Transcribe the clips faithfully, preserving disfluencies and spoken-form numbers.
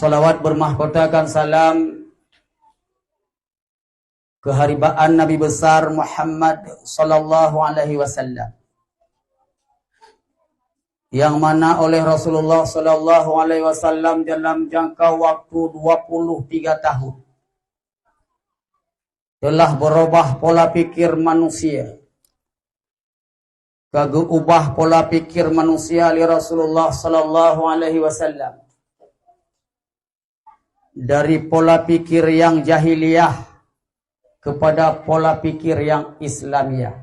Salawat bermahkotakan salam keharibaan Nabi besar Muhammad sallallahu alaihi wasallam, yang mana oleh Rasulullah sallallahu alaihi wasallam dalam jangka waktu dua puluh tiga tahun telah berubah pola pikir manusia. Ka geuubah pola pikir manusia lé Rasulullah sallallahu alaihi wasallam dari pola pikir yang jahiliyah kepada pola pikir yang Islamiyah.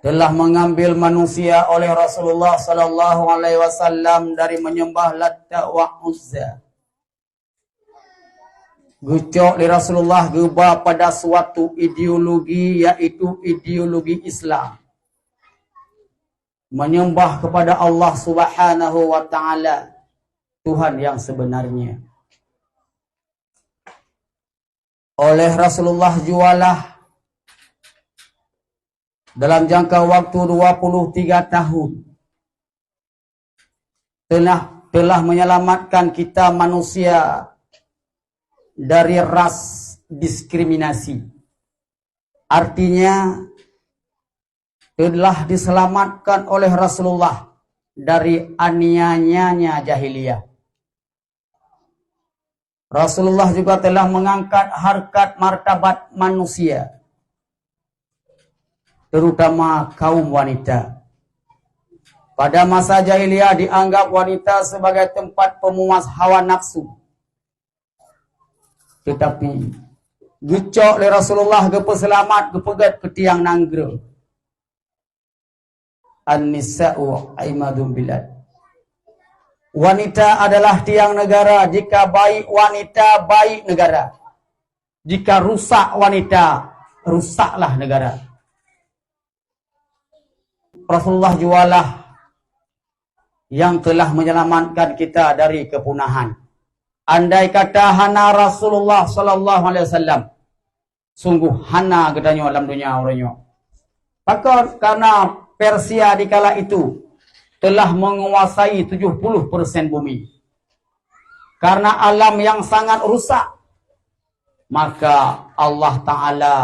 Telah mengambil manusia oleh Rasulullah sallallahu alaihi wasallam dari menyembah Latta wa Uzza. Geucok lé Rasulullah geuba pada suatu ideologi, yaitu ideologi Islam. Menyembah kepada Allah Subhanahu wa Ta'ala, Tuhan yang sebenarnya. Oleh Rasulullah jualah dalam jangka waktu dua puluh tiga tahun, telah, telah menyelamatkan kita manusia dari ras diskriminasi. Artinya, telah diselamatkan oleh Rasulullah dari aniayanya jahiliyah. Rasulullah juga telah mengangkat harkat martabat manusia, terutama kaum wanita. Pada masa jahiliyah dianggap wanita sebagai tempat pemuas hawa nafsu. Tetapi geucok lé Rasulullah geupeuseulamat, geupeugét keu tiang nanggroe. An-nisa'u imadul bilad. Wanita adalah tiang negara. Jika baik wanita, baik negara. Jika rusak wanita, rusaklah negara. Rasulullah jualah yang telah menyelamatkan kita dari kepunahan. Andai kata hana Rasulullah sallallahu alaihi wasallam, sungguh hana geutanyoe lam dunia uroe nyoe. Pakon? Karena Persia di kala itu telah menguasai tujuh puluh persen bumi. Karena alam yang sangat rusak, maka Allah Ta'ala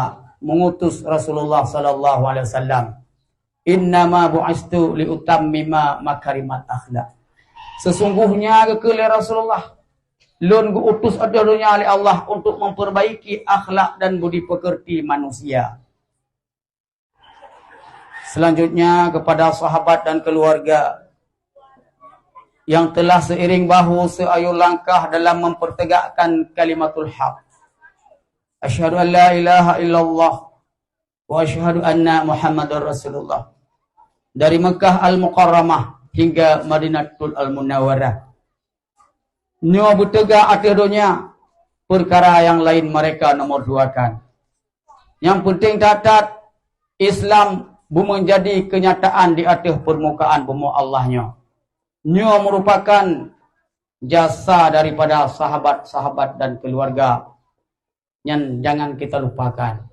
mengutus Rasulullah sallallahu alaihi wasallam, "Innama bu'istu liutammima makarimat akhlak." Sesungguhnya, geukheun lé Rasulullah, lôn geuutus ateueh donya lé Allah untuk memperbaiki akhlak dan budi pekerti manusia. Selanjutnya, kepada sahabat dan keluarga yang telah seiring bahu seayun langkah dalam mempertegakkan kalimatul haq. Asyhadu an la ilaha illallah wa asyhadu anna Muhammadar Rasulullah. Dari Mekah Al-Mukarramah hingga Madinatul Al-Munawwarah. Nyoe beuteuga ateueh donya peukara nyang laén mereka nomor duakan. Nyang peunteng that-that, Islam beumeujadi keunyataan di ateueh peurmukaan bumoe Allah nyoe. Nyoe meurupakan jasa daripada sahabat-sahabat dan keuluwarga, nyan jangan kita lupakan.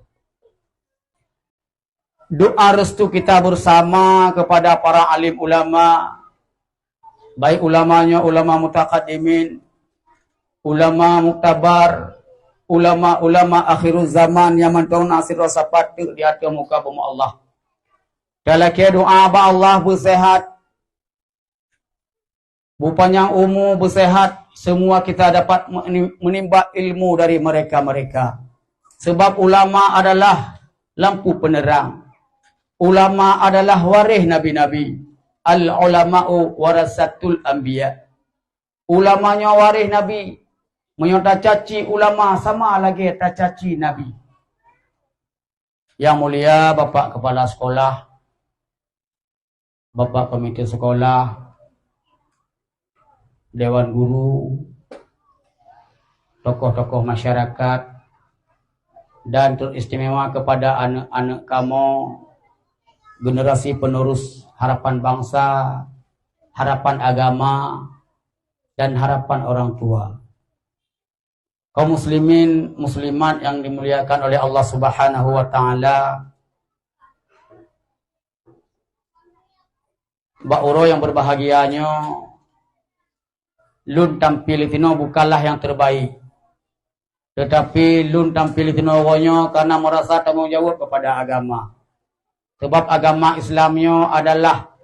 Doa restu kita bersama kepada para alim ulama, baik ulama nyoe ulama mutakadimin, ulama muktabar, ulama-ulama akhirul zaman nyang mantong na sidroe sapat teuk di ateueh muka bumoe Allah. Talakée doa bak Allah beusehat, beupanyang umu, beusehat, semua kita dapat meuni-, menimba ilmu dari mereka-mereka. Sebab ulama adalah lampu penerang. Ulama adalah waréh nabi-nabi. Al-ulama'u warasatul anbiya. Ulama nyoe waréh nabi. Meunyoe tacaci ulama, sama lagée tacaci nabi. Yang mulia Bapak Kepala Sekolah, Bapak Komite Sekolah, Dewan Guru, tokoh-tokoh masyarakat, dan teristimewa kepada aneuk-aneuk kamoe, generasi penerus harapan bangsa, harapan agama, dan harapan orang tua. Kaum muslimin, muslimat yang dimuliakan oleh Allah Subhanahu wa Ta'ala, bak uroe nyang berbahagia nyoe, Lôn tampil di sinoe bukanlah nyang terbaik, teutapi lôn tampil di sinoe uroe nyoe karena merasa tanggung jawab kepada agama. Sebab agama Islam nyoe adalah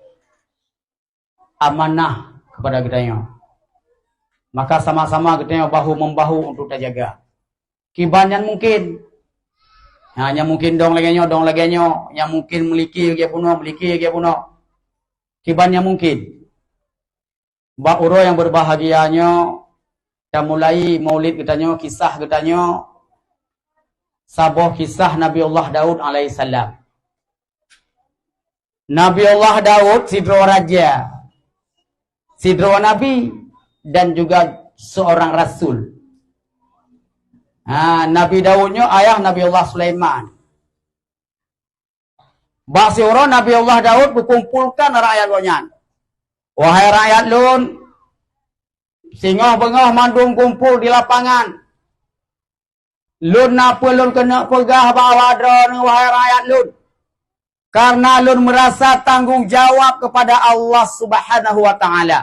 amanah kepada geutanyoe. Maka sama-sama geutanyoe bahu-membahu untuk tajaga. Kiban nyang mungkin. Ha, nyang mungkin dong lagée nyoe, dong lagée nyoe. Nyang mungkin miliki lagée bunoe, miliki lagée bunoe. Kiban nyang mungkin. Bak uroe nyang berbahagia nyoe, tamulai maulid geutanyoe, kisah geutanyoe, saboh kisah Nabi Allah Daud alaihissalam. Nabi Allah Daud sidroe raja, sidroe nabi, dan juga seorang rasul. Ha, Nabi Daud nyoe ayah Nabi Allah Sulaiman. Bak siuroe Nabi Allah Daud geukumpulkan rakyat gobnyan. "Wahai rakyat lôn, singoh beungoh mandum kumpul di lapangan. Lôn na peue lôn keuneuk peugah bak awak droeneuh, wahai rakyat lôn, karena lôn meurasa tanggong jawab keupada Allah Subhanahu wa Taala."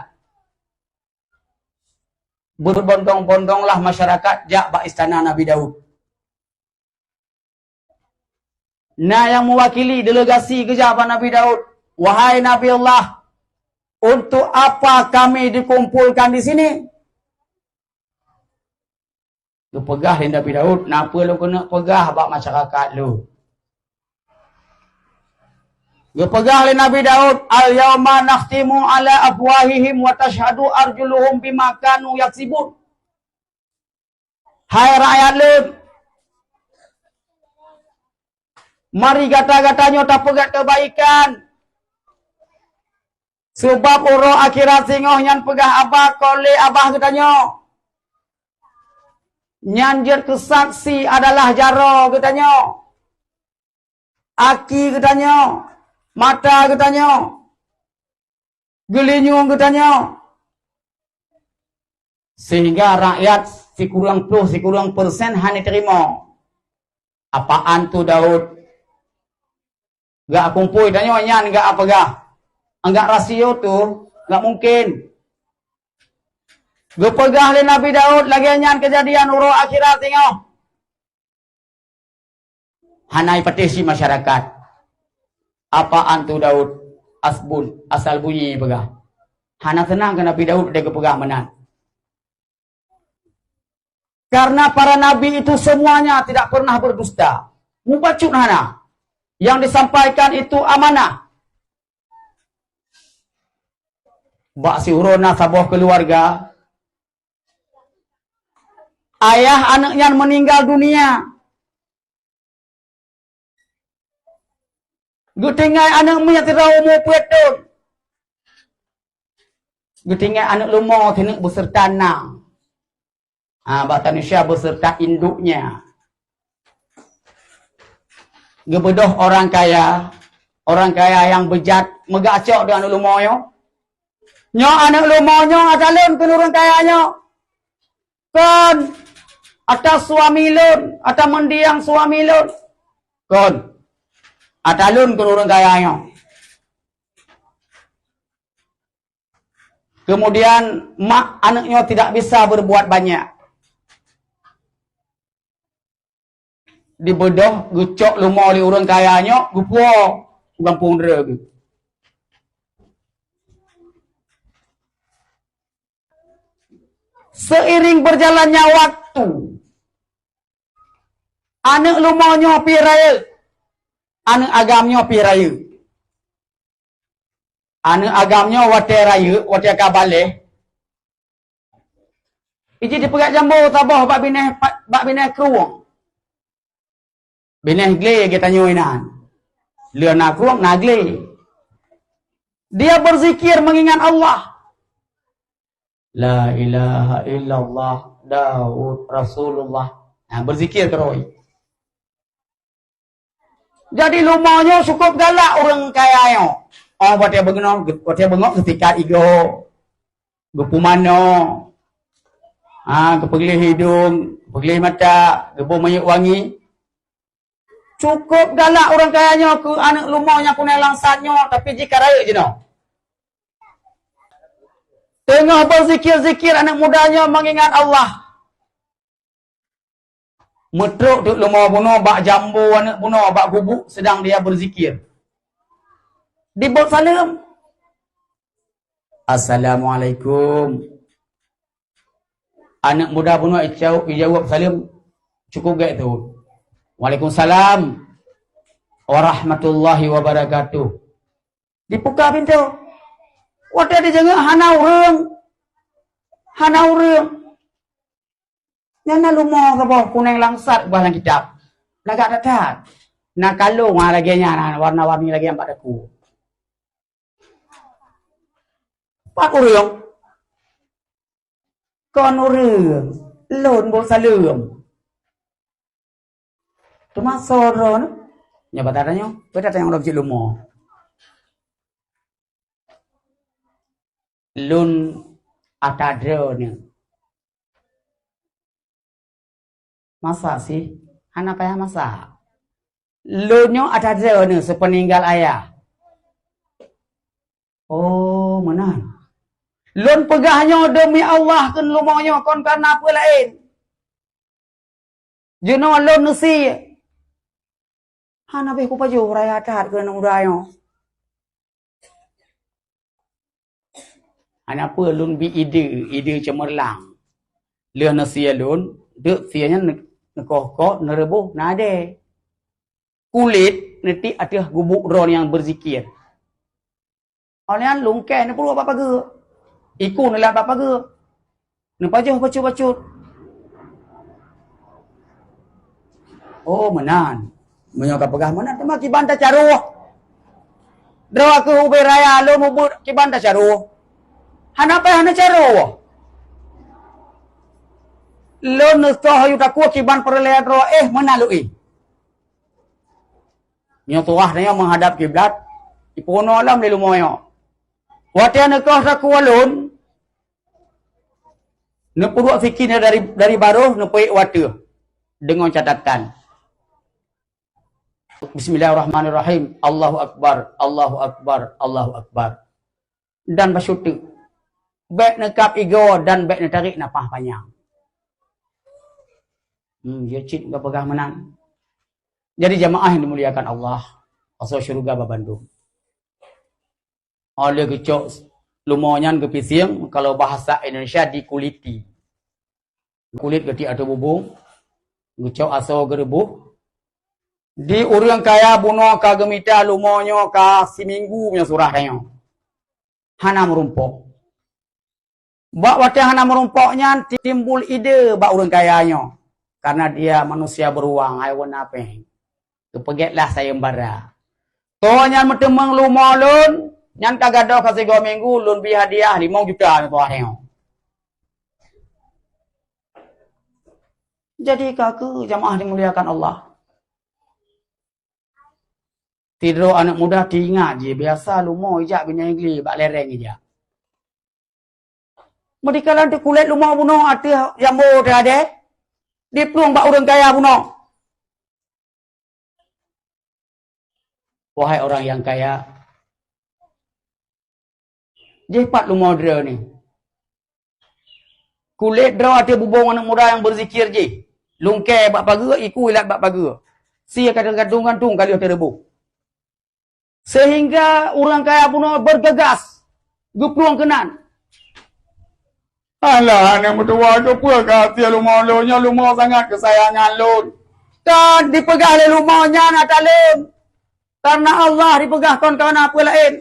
Beubondong-bondonglah masyarakat jak bak istana Nabi Daud. Na nyang meuwakili delegasi geujak bak Nabi Daud, "Wahai Nabi Allah, untuk apa kami dikumpulkan di sini?" Geupeugah lé Nabi Daud, "Na peue lôn keuneuk peugah bak masyarakat lôn?" Geupeugah lé Nabi Daud, "Al-yauma nakhtimu ala afwahihim wa tashhadu arjuluhum bima kanu yaksibun." Hai rakyat lôn, mari gata-gata nyoe tapeugét keubaikan. Sabab uroe akhirat singoh nyan peugah abah kon lé abah geutanyoe. Nyan jeuet keu saksi adalah jaroe geutanyoe, aki geutanyoe, mata geutanyoe, geulinyueng geutanyoe. Sehingga rakyat sikureueng ploh sikureueng persen hana teurimong. Apaan tu Daud? Gak kumpui tanyoe nyan gak peugah. Anggak rasio tu gak mungkin. Geupeugah lé Nabi Daud lagée nyan keujadian uroe akhirat singoh. Hana ipatéh si masyarakat. Apaan tu Daud? Asbun, asal bunyi peugah. Hana seunang keu Nabi Daud dia geupeugah meunan. Karena para nabi itu semuanya tidak pernah berdusta. Mubacut hana. Yang disampaikan itu amanah. Bak siuroe na saboh keuluwarga, ayah aneuëk nyan meuninggal dunia. Geutinggai aneuëk miet sidroe umu peuet thon. Geutinggai aneuëk leumo sineuk beuseurta na. Ha, bak Indonesia beuseurta induknya. Geubeudôh orang kaya, orang kaya nyang beujat meugacok di aneuëk leumo nyoe. Nyoe aneuëk leumo nyoe ata lôn keuneuk ureuëng kaya nyoe. Kon, ata suami lôn, ata mendiang suami lôn. Kon, ata lôn keuneuk ureuëng kaya nyoe. Kemudian mak aneuëk nyoe tidak bisa berbuat banyak. Dibeudôh geucok leumo lé ureuëng kaya nyoe geupuwoe u gampông droe geuh. Seiring berjalannya waktu, aneuëk leumo nyoe pih rayeuk, aneuëk agam nyoe pih rayeuk. Aneuëk agam nyoe watée rayeuk, watée ka baleh, iji dipeugét jambo saboh bak binéh, bak binéh krueng. Binéh glé geutanyoe inan. Lheueh na krueng na glé. Dia berzikir mengingat Allah. La ilaha illallah Daud Rasulullah. Nah, berzikir terus. Jadi leumo nyoe cukup galak ureuëng kaya nyoe. Oh, watée beungoh, watée beungoh geusikat igoe, geupumanoe, ha, geupeugléh idong, geupeugléh mata, geuboh minyeuk wangi. Cukup galak ureuëng kaya nyoe keu aneuëk leumo nyang keuneuk langsat nyoe, tapi jih ka rayeuk jinoe. Teungoh beuzikir-zikir aneuk muda nyoe meungingat Allah. Meutrok teuk leumo bunoe bak jambo aneuk bunoe bak gubuk, sedang dia beuzikir. Dibot saleuem. "Assalamualaikum." Aneuk muda bunoe ijaweueb, ijaweueb saleuem cukup gét teuôt. "Waalaikumsalam warahmatullahi wabarakatuh." Dibuka pintoe. Watée dijeungeuk hana ureuëng. Hana ureuëng. Nyan na leumo saboh kunéng langsat ubah lam kitab. Lagak that-that. Na kalung lagée nyan, warna-warni lagée nyan bak daku. Pat ureuëng? Kon ureuëng, lôn bot saleuem. Teuma soe droeneuh? Nyoe bak tatanyong, bak tatanyong lom cit leumo. Lôn ata droeneuh. Masa sih? Hana payah masa. Lôn nyoe ata droeneuh seupeuninggal ayah. Oh, meunan. Lôn peugah nyoe deumi Allah kheun leumo nyoe kon kareuna peue laén. Jinoe lôn neusie. Hana beh kupajoh raya that keu aneuk muda nyoe. Hana peue lôn bi ide, ide ceumeurlang. Lheueh neusie lôn, deuk sie nyan neukoh-koh, neureuboh, neudée. Kulét neutiek ateueh gubuk droe nyang beuzikir. Awak nyan lungkée neupeuruek bak pageue. Iku neulat bak pageue. Neupajoh bacut-bacut. Oh, meunan. Meunyoe ka peugah meunan, teuma kiban tacaroh. Droe keuh ubé raya lôn ubeuet kiban tacaroh. Hana payah neucaroh. Lôn neusoh yu takue kiban peureulée droe, eh, meunan lôn, eh. Nyoe tuah nyoe meuhadap kiblat, ipeurunoe lom lé leumo nyoe. Watée neukoh takue lôn, neupeuruek sikén dari, dari barôh neupeuék u ateueh deungon catatan, "Bismillahirrahmanirrahim. Allahu Akbar, Allahu Akbar, Allahu Akbar." Dan bacut teuk. Bék neukab igoe dan bék neutarék nafah panyang. Hmm, jeuet cit geupeugah meunan. Jadi jamaah yang dimuliakan Allah, asoe syeuruga babandum. Óh lheueh geucok leumo nyan geupisieng, kalau bahasa Indonesia dikuliti. Kulét geutiek ateueh bubông, geucok asoe geureuboh. Di ureuëng kaya bunoe ka geumita leumo nyoe ka siminggu meunyoe surah tanyoe. Hana meurumpok. Bak watée hana meurumpok nyan timbul ide bak ureuëng kaya nyoe, karena dia manusia beruang, hai wana péng. Geupeugét lah sayeumbara. Toh nyan meuteumeung leumo lôn, nyan ka gadôh ka sigoe minggu lôn bi hadiah limong juta nyoe toh nyoe. Jadi ka keuh jamaah dimuliakan Allah. Sidroe aneuk muda teuingat jih, biasa leumo ijak binéh Inggris bak léreng ijak. Meudikalan teukulét leumo bunoe ateueh jambo teuadée, diplueng bak ureuëng kaya bunoe. Wahai orang yang kaya, jih pat leumo droe nyoe. Kulét droe ateueh bubông aneuk muda nyang beuzikir jih. Lungkée bak pageue, iku ilat bak pageue. Sie ka teugantung-gantung ka lheueh teureuboh. Sehingga ureuëng kaya bunoe bergegas geuplueng keunan. Alah, aneuk meutuwah, keupeue ka sie leumo lôn nyoe, leumo sangat keusayangan lôn. Kan dipeugah lé leumo nyan ata lôn. Karena Allah dipeugah kon karena peue laén.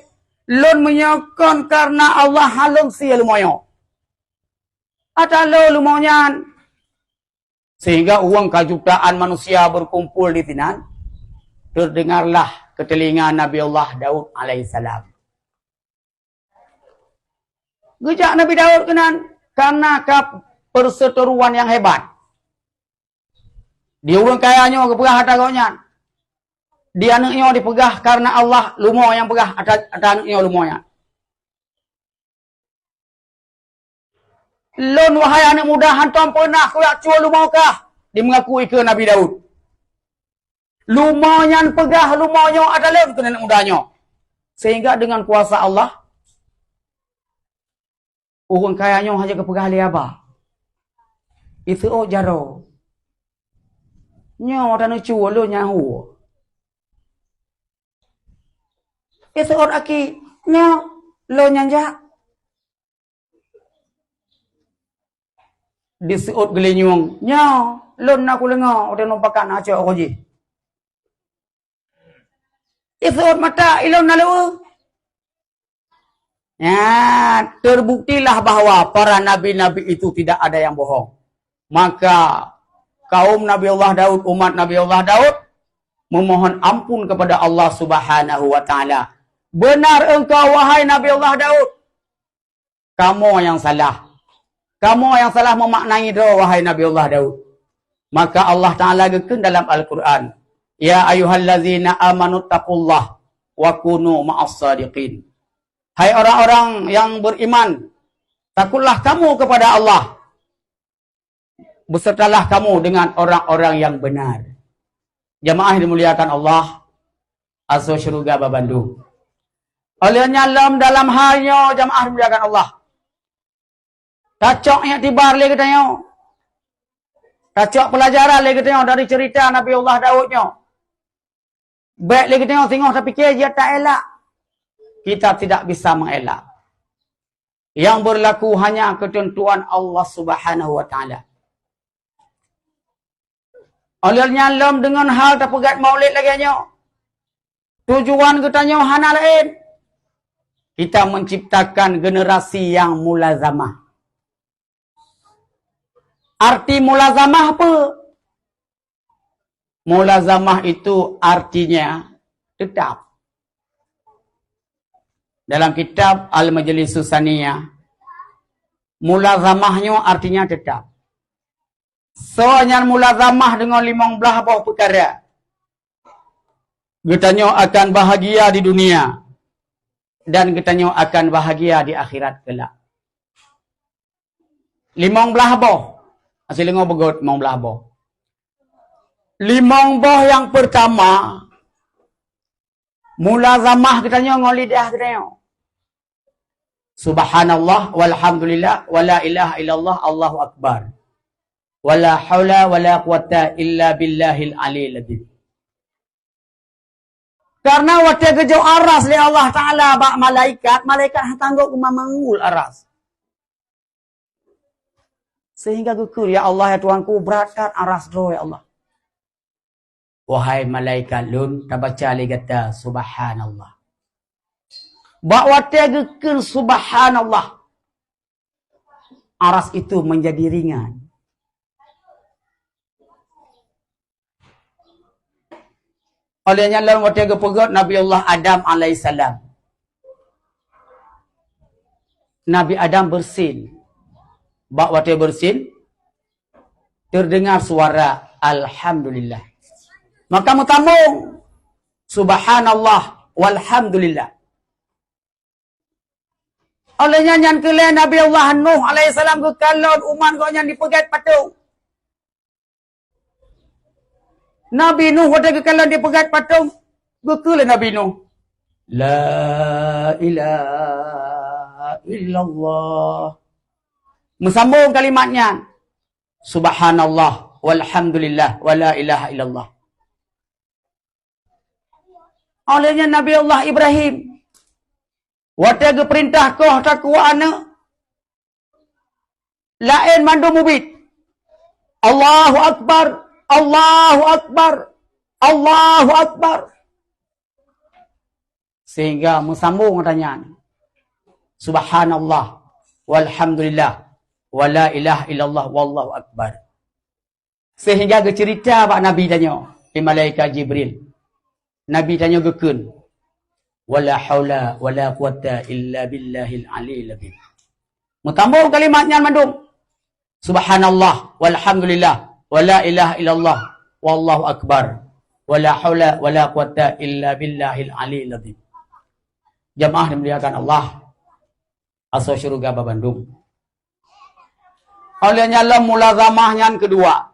Lôn meunyoe kon karena Allah han lôn sie leumo nyoe. Ata lôn leumo nyan. Sehingga ureuëng ka jutaan manusia berkumpul di sinan, terdengarlah ke telinga Nabi Allah Daud alaihissalam. Geujak Nabi Daud keunan karena ka perseteruan yang hebat. Di ureuëng kaya nyoe geupeugah ata gobnyan. Di aneuk nyoe dipeugah karena Allah, leumo nyang peugah ata, ata aneuk nyoe leumo nyan. Lôn, wahai aneuk muda, hantom peunah kujak cuek leumo kah, dimeungaku ikeue Nabi Daud. Leumo nyan peugah leumo nyoe ata lôn keu aneuk muda nyoe. Sehingga dengan kuasa Allah, Ureuëng kaya nyoe hana geupeugah lé haba. Iseuôt jaroe. Nyoe taneucue lôn nyang hue. Iseuôt aki, nyoe lôn nyang jak. Diseuôt geulinyueng, nyoe lôn na kuleungo, watée nyoe pakat na cok uroe jih. Iseuôt mata, ilôn na leuweue. Nyan, terbuktilah bahwa para nabi-nabi itu tidak ada yang bohong. Maka, kaum Nabi Allah Daud, umat Nabi Allah Daud, memohon ampun kepada Allah Subhanahu wa Ta'ala. Benar engkau, wahai Nabi Allah Daud, kamoe nyang salah. Kamoe nyang salah memaknai droe, wahai Nabi Allah Daud. Maka Allah Ta'ala geukheun dalam Al-Quran, "Ya ayyuhallazina amanu taqullah wa kunu ma'as sadiqin." Hai orang-orang yang beriman, takullah kamu kepada Allah, besertalah kamu dengan orang-orang yang benar. Jamaah yang dimuliakan Allah, asoe syeuruga babandum. Oleh nyan lom dalam hal nyoe, jamaah dimuliakan Allah, tacok iktibar lé geutanyoe. Tacok peulajaran lé geutanyoe dari cerita Nabi Allah Daud nyoe. Bék lé geutanyoe singoh tapike jeuet taelak. Kita tidak bisa mengelak. Yang berlaku hanya ketentuan Allah Subhanahu wa Ta'ala. Oleh nyan lom deungon hal tapeugét maulid lagée nyoe, tujuan geutanyoe hana laén. Kita menciptakan generasi yang mulazamah. Arti mulazamah apa? Mulazamah itu artinya tetap. Dalam kitab Al-Majlisus Saniyah, mulazamah nyoe artinya tetap. Soe nyan mulazamah deungon limong blaih boh peukara, geutanyoe akan bahagia di dunia dan geutanyoe akan bahagia di akhirat kelak. Limong blaih boh. Aseue lingo beugôt limong blaih boh. Limong boh nyang peurtama, mulazamah geutanyoe ngon lidah geutanyoe. Subhanallah, walhamdulillah, wala ilaha illallah, Allahu akbar. Wala haula wala quwata illa billahil aliyil azim. Karena watée geujok aras lé Allah Ta'ala bak malaikat, malaikat hana tanggong geumemanggul aras. Sehingga geukheun, "Ya Allah, ya Tuhanku, brat that aras droe, ya Allah." Wahai malaikat lôn, tabaca lé gata, "Subhanallah." Bak watée geukheun, "Subhanallah," aras itu menjadi ringan. Oleh nyan lom watée geupeugét Nabi Allah Adam alaihissalam. Nabi Adam bersin. Bak watée bersin, terdengar suara Alhamdulillah. Maka meutambong, Subhanallah, walhamdulillah. Oleh nyan, nyan keuh lé Nabi Allah Nuh alaihissalam geukalon umat gobnyan dipeugét patong. Nabi Nuh watée geukalon dipeugét patong, geukheun lé Nabi Nuh, "La ilaha illallah." Meusambong kalimat nyan, "Subhanallah, walhamdulillah, wala ilaha illallah." Oleh nyan Nabi Allah Ibrahim, watée geupeurintah koh takue aneuëk, laén mandum ubit, "Allahu Akbar, Allahu Akbar, Allahu Akbar." Sehingga meusambong tanyan, "Subhanallah, walhamdulillah, wala ilaha illallah, wallahu akbar." Sehingga geuceurita bak Nabi tanyoe lé malaikat Jibril. Nabi tanyoe geukheun, "Wala haula wala quwata illa billahil aliyil azim." Meutambong kalimat nyan mandum, "Subhanallah, walhamdulillah, wala ilaha illallah, wallahu akbar, wala haula wala quwata illa billahil aliyil azim." Jamaah dimuliakan Allah, asoe syeuruga babandum. Oleh nyan lom mulazamah nyan keudua.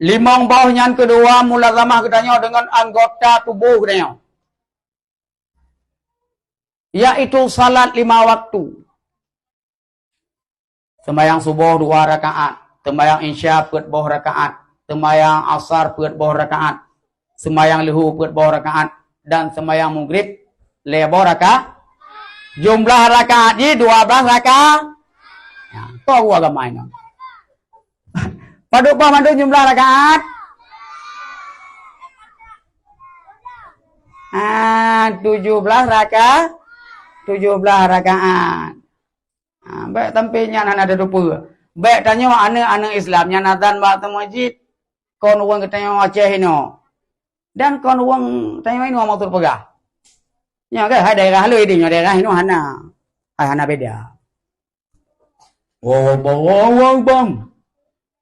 Limong boh nyan keudua mulazamah geutanyoe deungon anggota tuboh geutanyoe, yaitu salat lima waktu. Seumayang suboh dua rakaat, seumayang isya peuet boh rakaat, seumayang asar peuet boh rakaat, seumayang leuhô peuet boh rakaat, dan seumayang mugrib lhèe boh raka-, jumlah rakaat jih dua blaih raka-, ya, toh gua agama inoe. Padub boh mandum jumlah rakaat? Ah, tujoh blaih raka-, tujoh blaih rakaat. Ha, bèk sampé nyan hana teupeue. Bèk tanyoe aneuk-aneuk Islam nyang azan bak teumeujiet, kon ureueng geutanyoe Aceh inoe. Dan kon ureueng tanyoe inoe maksud peugah. Nyoe kan hai daerah lôn di nyoe, daerah inoe hana. Hai hana beda. Allahu Akbar, Allahu Akbar.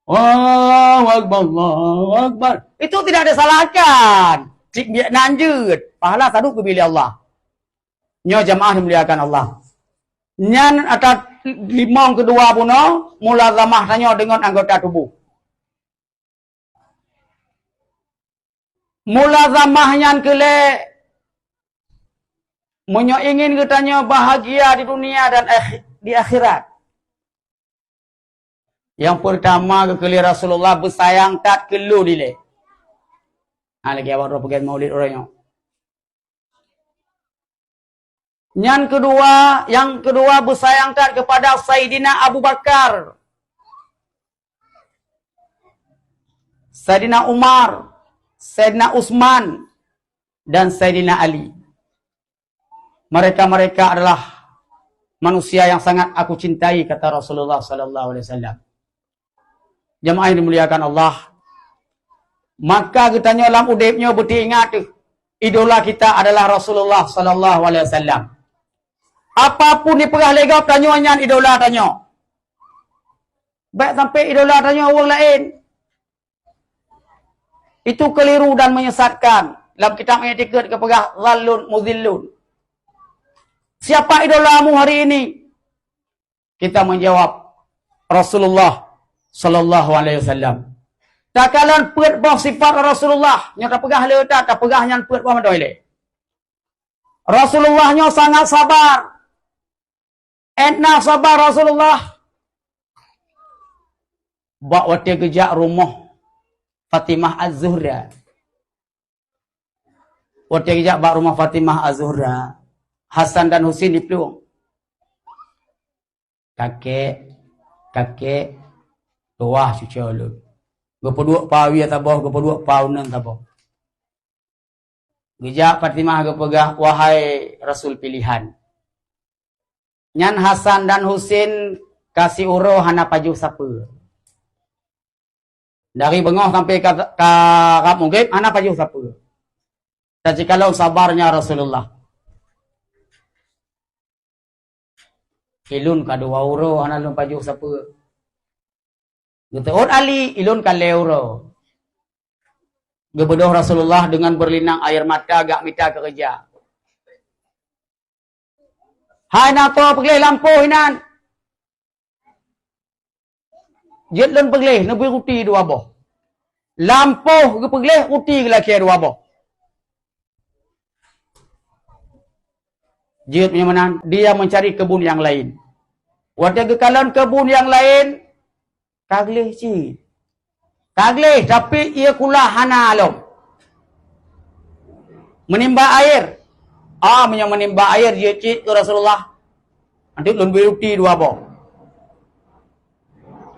Allahu Akbar, Allahu Akbar. Itu tidak disalahkan. Cit biak nan jeuet. Pahala sadut geubri lé Allah. Nyoe jamaah dimuliakan Allah. Nyan ata limong keudua bunoe mulazamah tanyoe deungon anggota tuboh. Mulazamah nyan keu lhèe, meunyoe ingin geutanyoe bahagia di dunia dan akh-, di akhirat. Nyang peurtama geukheun lé Rasulullah beusayang that keu lôn ilèe. Ha, lagèe awak droe peugét maulid uroe nyoe. Nyan keudua, nyang keudua beusayang that keupada Saidina Abu Bakar, Saidina Umar, Saidina Utsman, dan Saidina Ali. Mereka-mereka adalah manusia yang sangat aku cintai, kata Rasulullah sallallahu alaihi wasallam. Jamaah yang dimuliakan Allah, maka geutanyoe lam udép nyoe beuteuingat teuh, idola kita adalah Rasulullah sallallahu alaihi wasallam. Apapun dipeugah lé gob, tanyoe nyan idola tanyoe. Bèk sampé idola tanyoe ureueng laén. Itu keliru dan menyesatkan. Lam kitab I'tiqad geupeugah dhallun mudhillun. Siapa idolamu hari ini? Kita menjawab, Rasulullah sallallahu alaihi wasallam. Takalon peuet boh sifat Rasulullah, nyoe tapeugah le that, tapeugah nyan peuet boh mantong ilèe. Rasulullah nyoe sangat sabar. Ét na sabar Rasulullah. Bak watèe geujak rumoh Fatimah Az-Zuhra. Watèe geujak bak rumoh Fatimah Az-Zuhra, Hasan dan Husein jiplueng. "Kakek, kakek, tuwah cucoe lôn." Geupeuduek pawie saboh, geupeuduek pa uneun saboh. Geujak Fatimah geupeugah, "Wahai rasul pilihan, nyan Hasan dan Husein ka siuroe hana pajoh sapeue. Dari beungoh sampai ka, ka rab mugrib hana pajoh sapeue. Dan sikalon sabarnya Rasulullah. Ilôn ka dua uroe hana lôn pajoh sapeue." Geuteuôt Ali, "Ilôn ka lhèe uroe." Geubeudôh Rasulullah dengan berlinang air mata, geujak mita keureuja. "Hai na tô peugleh lampôh inan." "Jeuet lôn peugleh, neubri ruti dua boh." Lampôh geupeugleh, ruti geulakèe dua boh. Jeuet meunyoe meunan, dia mencari kebun yang lain. Watèe geukalon kebun nyang laén, ka gleh cit. Ka gleh, tapi ié kula hana lom. Meunimba air. Ah, meunyoe meunimba air jeuet cit keu Rasulullah, nanti lôn bri ruti dua boh.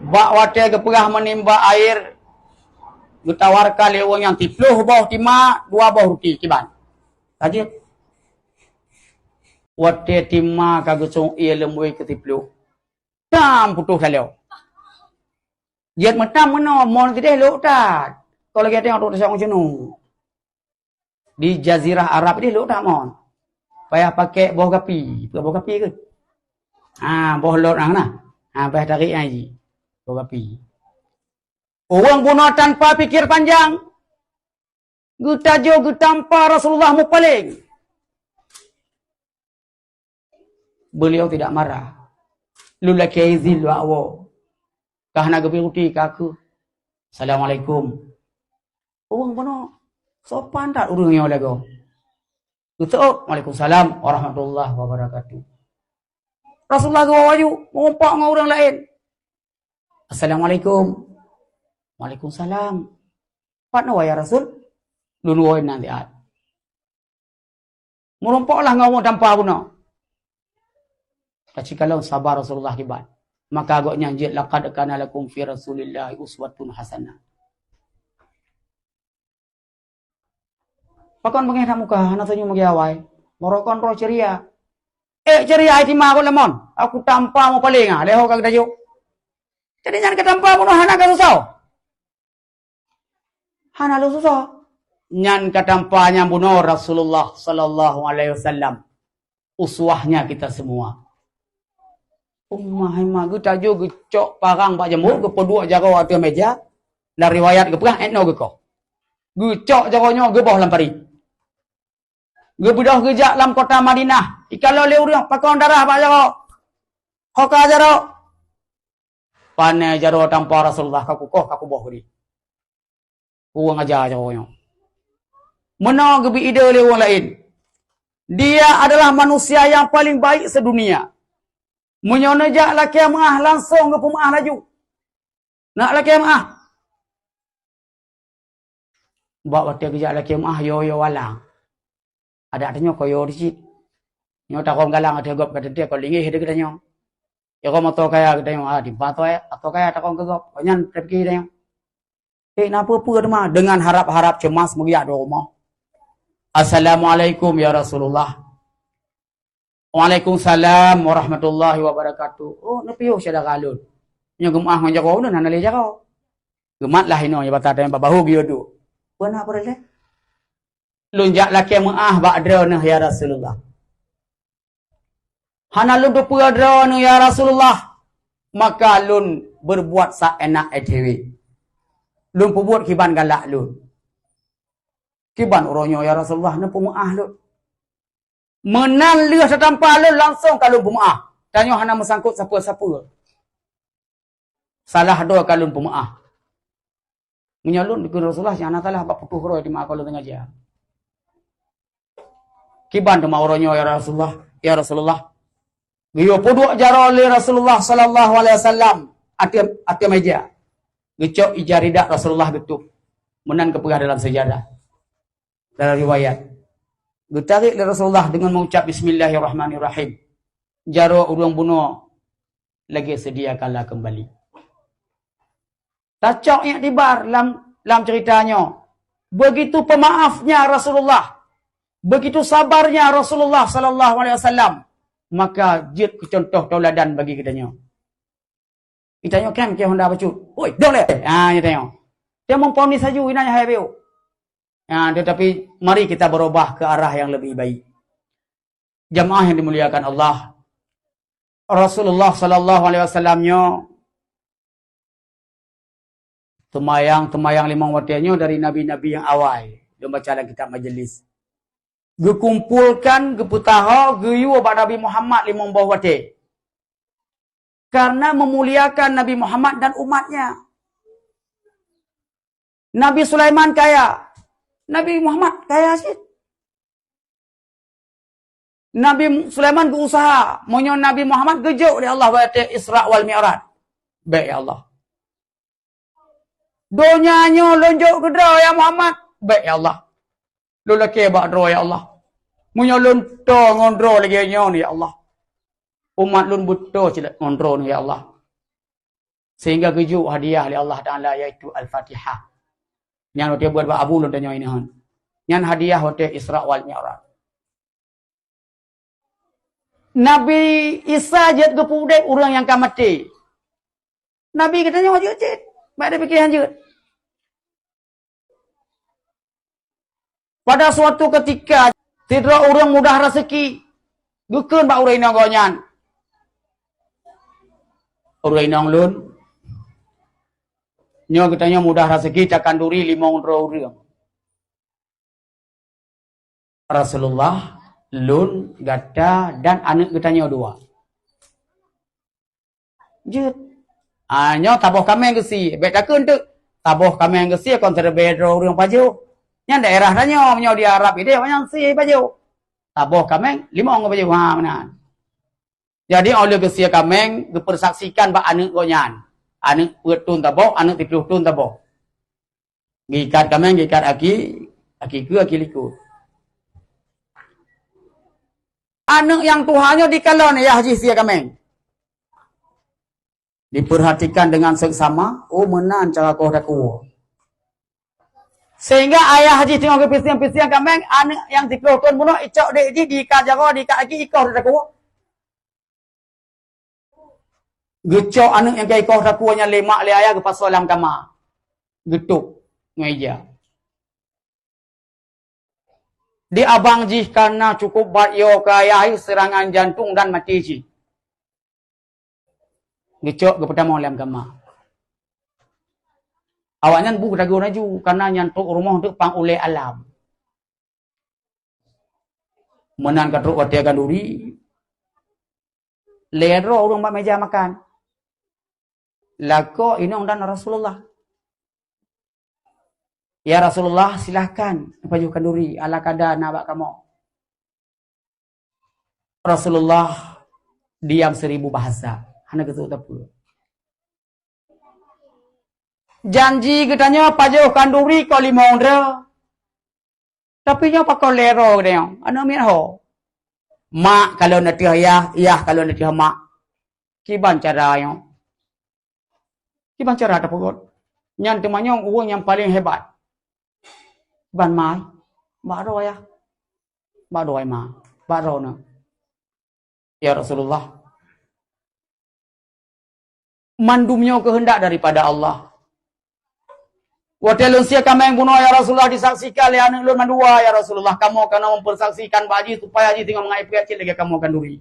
Bak watèe geupeugah meunimba air, geutawarkan lé ureueng nyang siploh boh tima, dua boh ruti kiban. Ka jeuet. Watèe tima ka geuseuôt ié lom wée keu siploh, tam putôh taloe. Jeuet meutam meunoe, mon sideh lhok that. Kon lagèe tanyoe trok taseuôt ceunoe. Di jazirah Arab deh lhok that mon. Payah pakai boh gapi. Peue boh gapi keuh? Ha, boh lot nyang na. Ha, payah tarek nyang jih. Boh gapi. Ureueng bunoe tanpa pikir panjang. Geutajoh geutampa Rasulullah mupaleng. Beliau tidak marah. Lôn lakèe izin lôn woe. Ka hana geubri ruti keu aku. Assalamualaikum. Ureueng bunoe sopan that ureueng nyoe lagoe. Geuseuôt, "Waalaikumsalam warahmatullahi wabarakatuh." Rasulullah geuwoe laju, meurumpok ngon ureueng laén. "Assalamualaikum." "Waalaikumsalam." "Pat na woe, ya Rasul?" "Lôn woe nan siat." Meurumpok lah ngon ureuëng tampa bunoe. Teucikalon saba Rasulullah kiban. Maka gobnyan jeuet, "Laqad kana lakum fi Rasulillahi uswatun hasanah." Pakon beungéh that muka, hana senyum lagée awai. Barokon droe ceria. Eh, ceria ai tima kot lamon. Aku tampa mupaleng ah, lehok ka geutajok. Jadi nyan ka tampa bunoe hana ka susah. Hana lôn susah. Nyan ka tampa nyang bunoe Rasulullah sallallahu alaihi wasallam. Uswahnya kita semua. Ummah Haimah geutajok geucok parang bak jamur, geupeuduek jaroe ateueh meja. Lam riwayat geupeugah, "Etno geukoh." Geucok jaroe nyoe geuboh lam parit. Geubeudôh geujak lam kota Madinah. Ikalon lé ureuëng, "Pakon darah bak jaroe?" "Ho ka jaroe." "Pane jaroe tampa Rasulullah, ka kukoh, ka kuboh di." Ureuëng aja jaroe nyoe. Meunoe geubri ide lé ureuëng laén. Dia adalah manusia yang paling baik sedunia. Meunyoe neujak lakée meuáh, langsong geupeumeuáh laju. Nak lakée meuáh. Bak watée geujak lakée meuáh, yo-yo walang. Adak tanyoe koyo di cit. Nyoe tarông galang ateueh gob ka teuntée kon linggih di geutanyoe. Irong moto kaya geutanyoe, ah, di moto, eh, moto kaya tarông keu gob. Kon nyan tapike tanyoe. Eh, na peue-peue teuma dengan harap-harap cemas meugeuyak di rumoh. "Assalamualaikum ya Rasulullah." "Waalaikumsalam warahmatullahi wabarakatuh." "Oh, neupiôh syedara lôn. Nyoe geumeuáh ngon jaroe ulôn hana lé jaroe." Geumat lah inoe nyang bata teuh bak bahu geuyue duek. Peue na peureulée? "Lôn jak lakée meuáh bak droeneuh, ya Rasulullah." "Hana lôn teupeue droeneuh, ya Rasulullah, maka lôn berbuat seenak E T W. Lôn peubuet kiban galak lôn." "Kiban uroe nyoe, ya Rasulullah, neupeumeuáh lôn?" "Meunan lheueh tatampa lôn, langsong ka lôn peumeuáh. Tanyoe hana meusangkot sapeue-sapeue. Salah droe ka lôn peumeuáh." "Meunyoe lôn," kheun Rasulullah, "nyang hana salah bak putôh droe teuma kon lôn sengaja." "Kiban teuma uroe nyoe, ya Rasulullah, ya Rasulullah?" Geuyue peuduek jaroe lé Rasulullah sallallahu alaihi wasallam ateueh, ateueh meja. Geucok ija ridak Rasulullah geutôb. Meunan geupeugah dalam seujarah. Dalam riwayat, geutarek lé Rasulullah deungon mengucap, "Bismillahirrahmanirrahim." Jaroe ureuëng bunoe lagée seudia kala keumbali. Tacok iktibar lam, lam cerita nyoe. Begitu pemaafnya Rasulullah, begitu sabarnya Rasulullah sallallahu alaihi wasallam, maka jeuet keu contoh tauladan bagi geutanyoe. Geutanyoe kan keu honda bacut. "Oi, dong lé!" Ha, geutanyoe. Dia memponis laju, inan hai beu. Ha, tetapi mari kita berubah ke arah yang lebih baik. Jamaah yang dimuliakan Allah, Rasulullah sallallahu alaihi wasallam nyoe teumayang, teumayang limong watée nyoe dari nabi-nabi nyang awai. Lôn baca lam kitab majelis. Geukumpolkan, geupeutaho, geuyue bak Nabi Muhammad limong boh watée. Karena memuliakan Nabi Muhammad dan umatnya. Nabi Sulaiman kaya. Nabi Muhammad kaya cit. Nabi Sulaiman geuusaha, meunyoe Nabi Muhammad geujok lé Allah watée Isra wal Mi'raj. Bék, ya Allah. Donya nyoe lôn jok keu droe, ya Muhammad. Bék, ya Allah. Lôn lakée bak droe, ya Allah. Meunyoe lôn toe ngon droe lagée nyoe, ya Allah, umat lôn beutoe cit ngon droe, ya Allah. Sehingga geujok hadiah lé Allah Taala, yaitu Al-Fatihah. Nyan watée buet bak abu lôn tanyoe inan. Nyan hadiah watée Isra wal Mi'raj. Nabi Isa jeuet geupeuudeb ureuëng nyang ka maté. Nabi geutanyoe jeuet cit. Bak dipike han jeuet. Pada suatu ketika, sidroe ureuëng mudah raseuki, geukheun bak ureuëng inong gobnyan, "Ureuëng inong lôn, nyoe geutanyoe mudah raseuki takanduri limong droe ureuëng. Rasulullah, lôn, gata, dan aneuëk geutanyoe dua." Jeuet. Ah, nyoe taboh kaméng geusie, bék takheun teuk. Taboh kaméng geusie kon siribée droe ureuëng pajoh. Nyan daerah tanyoe, meunyoe di Arab ideh awaknyan sie pajoh. Taboh kaméng, limong pajoh, ha, meunan. Jadi, óh lheueh geusie kaméng, geupeusaksikan bak aneuëk gobnyan. Aneuk peuet thon saboh, aneuk siplôh thon saboh. Geuikat kaméng, geuikat aki, aki keue, aki likôt. Aneuk nyang tuha nyoe dikalon ayah jih sie kaméng. Diperhatikan dengan seksama, oh, meunan cara koh takue. Sehingga ayah jih teungoh geupisiang-pisiang kaméng, aneuk nyang siplôh thon bunoe icok dék jih, diikat jaroe, diikat aki, ikoh takue. Geucok aneuk nyang ka ikoh takue nyan lé mak lé ayah geupasoe lam kama. Geutôp ngon ija. Di abang jih kana cukup bat yo keu ayah seurangan jantong dan maté jih. Geucok geupeutamong lam kama. Awaknyan bu geutagun laju, kana nyan trok rumoh teuk pang ulée alam. Meunan ka trok watée khanduri, lé droe ureuëng bak méja makan. Lakoe inong dan Rasulullah. "Ya Rasulullah, silahkan pajoh khanduri, ala kada na bak kamoe." Rasulullah diam seribu bahasa, hana geuseuôt sapeue. Janji geutanyoe pajoh khanduri kon limong droe. Tapi nyoe pakon lé droe geutanyoe, aneuk miet ho. Mak kalon ateueh yah, yah kalon ateueh mak. Kiban cara nyoe? Kiban cara tapeugot? Nyan teuma nyoe ureuëng nyang paleng hebat. Ban ma, bak droe yah. Bak droe ma, bak droe na. Ya Rasulullah, mandum nyoe keuheundak daripada Allah. Watée lôn sie kaméng bunoe, ya Rasulullah, disaksikan lé aneuk lôn mandua, ya Rasulullah, kamoe kana mempersaksikan bak jih supaya jih singoh mangat ipeuet cit lagée kamoe khanduri.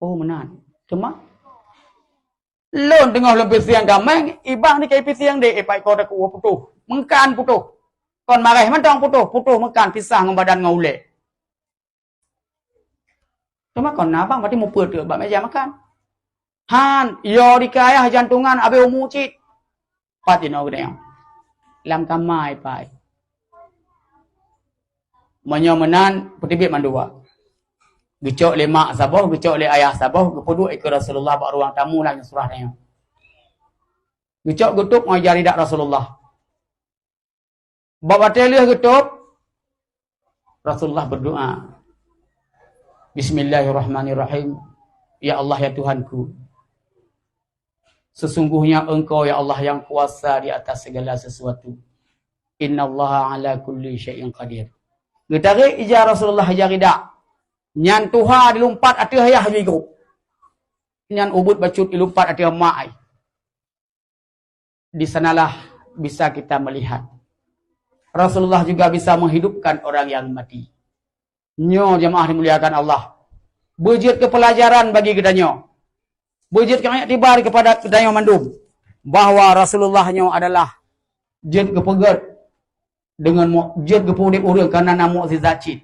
Oh, meunan. Teuma lôn teungoh lôn pisiang kaméng, ibang di kai pisiang deh, eh, pat ikoh takue putôh. Meukan putôh. Kon maréh mantong putôh, putôh meukan pisah ngon badan ngon ulée. Teuma kon na bang, berarti mupeuet teuk bak méja makan. Han, yo di kayah jantungan abéh umu cit. Pat inoe geutanyoe. Lam kama ipai. Meunyoe meunan, peuteubiet mandua. Geucok lé mak saboh, geucok lé ayah saboh, geupeuduek ikeue Rasulullah bak ruang tamu lam surah tanyoe. Geucok geutôp ngon jari dak Rasulullah. Bak watée lheueh geutôp, Rasulullah berdoa, "Bismillahirrahmanirrahim. Ya Allah, ya Tuhanku, sesungguhnya Engkau, ya Allah, yang kuasa di atas segala sesuatu. Innallaha ala kulli syai'in qadir." Geutarek ija Rasulullah, ija ridak. Nyan tuha dilumpat ateueh ayah jigoe. Nyan ubit bacut dilumpat ateueh mak ai. Di sanalah bisa kita melihat Rasulullah juga bisa menghidupkan orang yang mati. Nyoe jamaah dimuliakan Allah, beujeuet keu peulajaran bagi geutanyoe, beujeuet keu iktibar kepada geutanyoe mandum, bahwa Rasulullah nyoe adalah jeuet geupeugét deungon mu-, jeuet geupeuudeb ureuëng kana na mukjizat cit.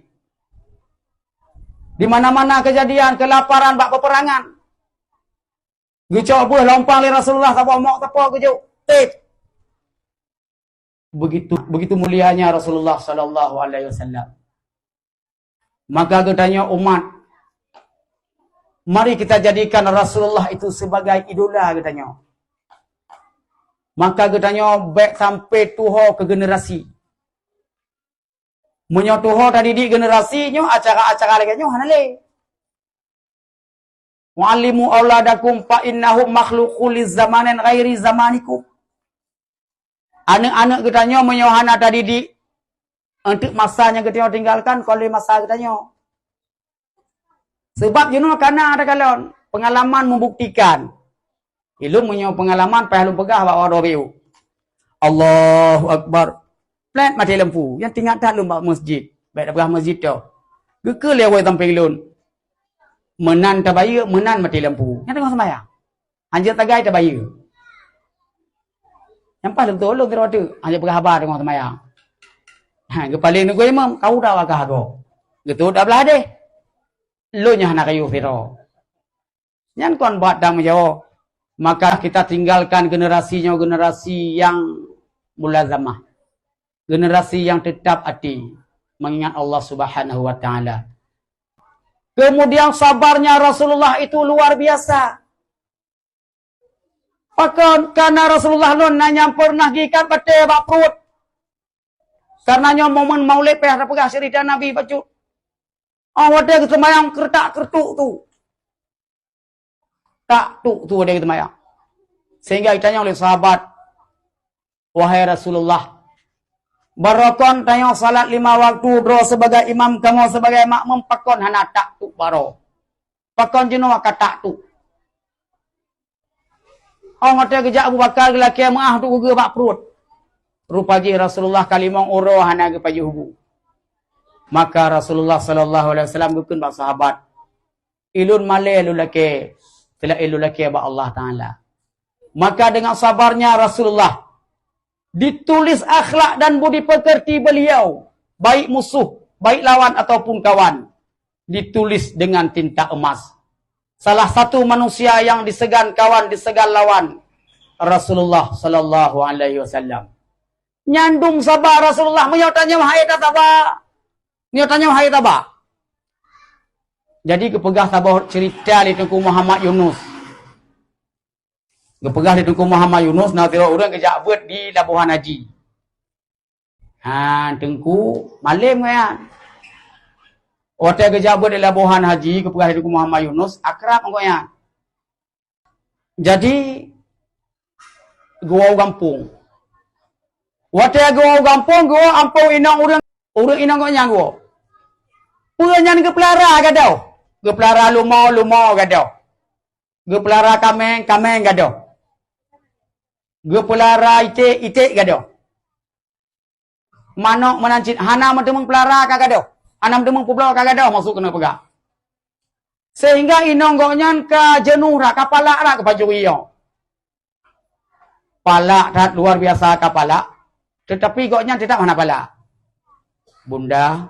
Di mana-mana kejadian kelaparan bak peperangan, geucok beuh lompang lé Rasulullah saboh mok teupok geujok, tép. Begitu, begitu mulianya Rasulullah sallallahu alaihi wasallam. Maka geutanyoe umat, mari kita jadikan Rasulullah itu sebagai idola geutanyoe. Maka geutanyoe bék sampai tuho keu generasi. Meunyoe tuho tadidik generasi nyoe, acara-acara lagée nyoe hana lé. "Wa'allimu auladakum fa innahum makhluqun li zamanin ghairi zamanikum." Aneuk-aneuk geutanyoe meunyoe hana tadidik, eunteuk masa nyang geutanyoe tinggalkan kon lé masa geutanyoe. Seubab jinoe kana takalon, peungalaman meubuktikan. Ilôn meunyoe peungalaman payah lôn peugah bak wadoe biu. Allahu Akbar. Plat maté lampu. Nyang teuingat that lôn bak masjid. Bék tapeugah masjid tu. Geukheun lé awai sampéng lôn. Meunan tabayeue, meunan maté lampu. Nyan teungoh seumayang. Hanjeuet tagai tabayeue. Nyang paih lôn tolong sidroe teuk, hanjeuet peugah haba teungoh seumayang. Ha, geupaleng neugui imam, kau dah wakah agoe. Geuteuôt dak blah deh. Lôn nyang hana kayue sidroe. Nyan kon bak tanggung jaweueb. Maka kita tinggalkan generasi nyoe generasi nyang mulazamah. Generasi nyang tetap até mengingat Allah Subhanahu wa Taala. Kemudian sabarnya Rasulullah itu luar biasa. Pakon? Karena Rasulullah lôn na nyang peureunah geuikat batée bak pruet. Karena nyoe momen Maulid payah tapeugah ceurita Nabi bacut. Oh, watée geuseumayang keuretak keuretuk tu. Tak tuk tu watée geuseumayang. Sehingga geutanyong lé sahabat, "Wahai Rasulullah, baroe kon tanyoe salat lima waktu droe sibagai imam, kamoe sibagai makmum, pakon hana tak tuk baroe? Pakon jinoe ka tak tuk?" Oh, watée geujak Abu Bakar geulakée meuáh untuk geugeue bak pruet. Rupa jih Rasulullah ka limong uroe hana geupajoh bu. Maka Rasulullah sallallahu alaihi wasallam geukheun bak sahabat, "Ilôn malée lôn lakée, seulaén lôn lakée bak Allah Taala." Maka dengan sabarnya Rasulullah, ditulis akhlak dan budi pekerti beliau, baik musuh, baik lawan ataupun kawan, ditulis dengan tinta emas. Salah satu manusia yang disegan kawan, disegan lawan, Rasulullah sallallahu alaihi wasallam. Nyan dum saba Rasulullah, meunyoe tanyoe hai tasaba. Meunyoe tanyoe hai taba. Jadi geupeugah saboh ceurita lé Teungku Muhammad Yunus. Geupeugah lé Teungku Muhammad Yunus, na sidroe ureuëng geujak beuet di Labuhan Haji. Ha, Teungku malém nyan. Watée geujak beuet di Labuhan Haji, geupeugah lé Teungku Muhammad Yunus, akrab ngon nyan. Jadi, geuwoe u gampông. Watée geuwoe u gampông, geuwoe ampông inong ureuëng, ureuëng inong gobnyan geuwoe. Peue nyan geupeulara gadôh? Geupeulara lumo, lumo gadôh. Geupeulara kaméng, kaméng gadôh. Geupeulara iték, iték gadôh. Manok meunan cit hana meuteumeung peulara ka gadôh, hana meuteumeung peubloe ka gadôh, maksud keuneuk peugah. Sehingga inong gobnyan ka jeunôh rhah, ka palak rhah geupancuri nyoe. Palak that luar biasa ka palak, teutapi gobnyan teutab hana palak. "Bunda,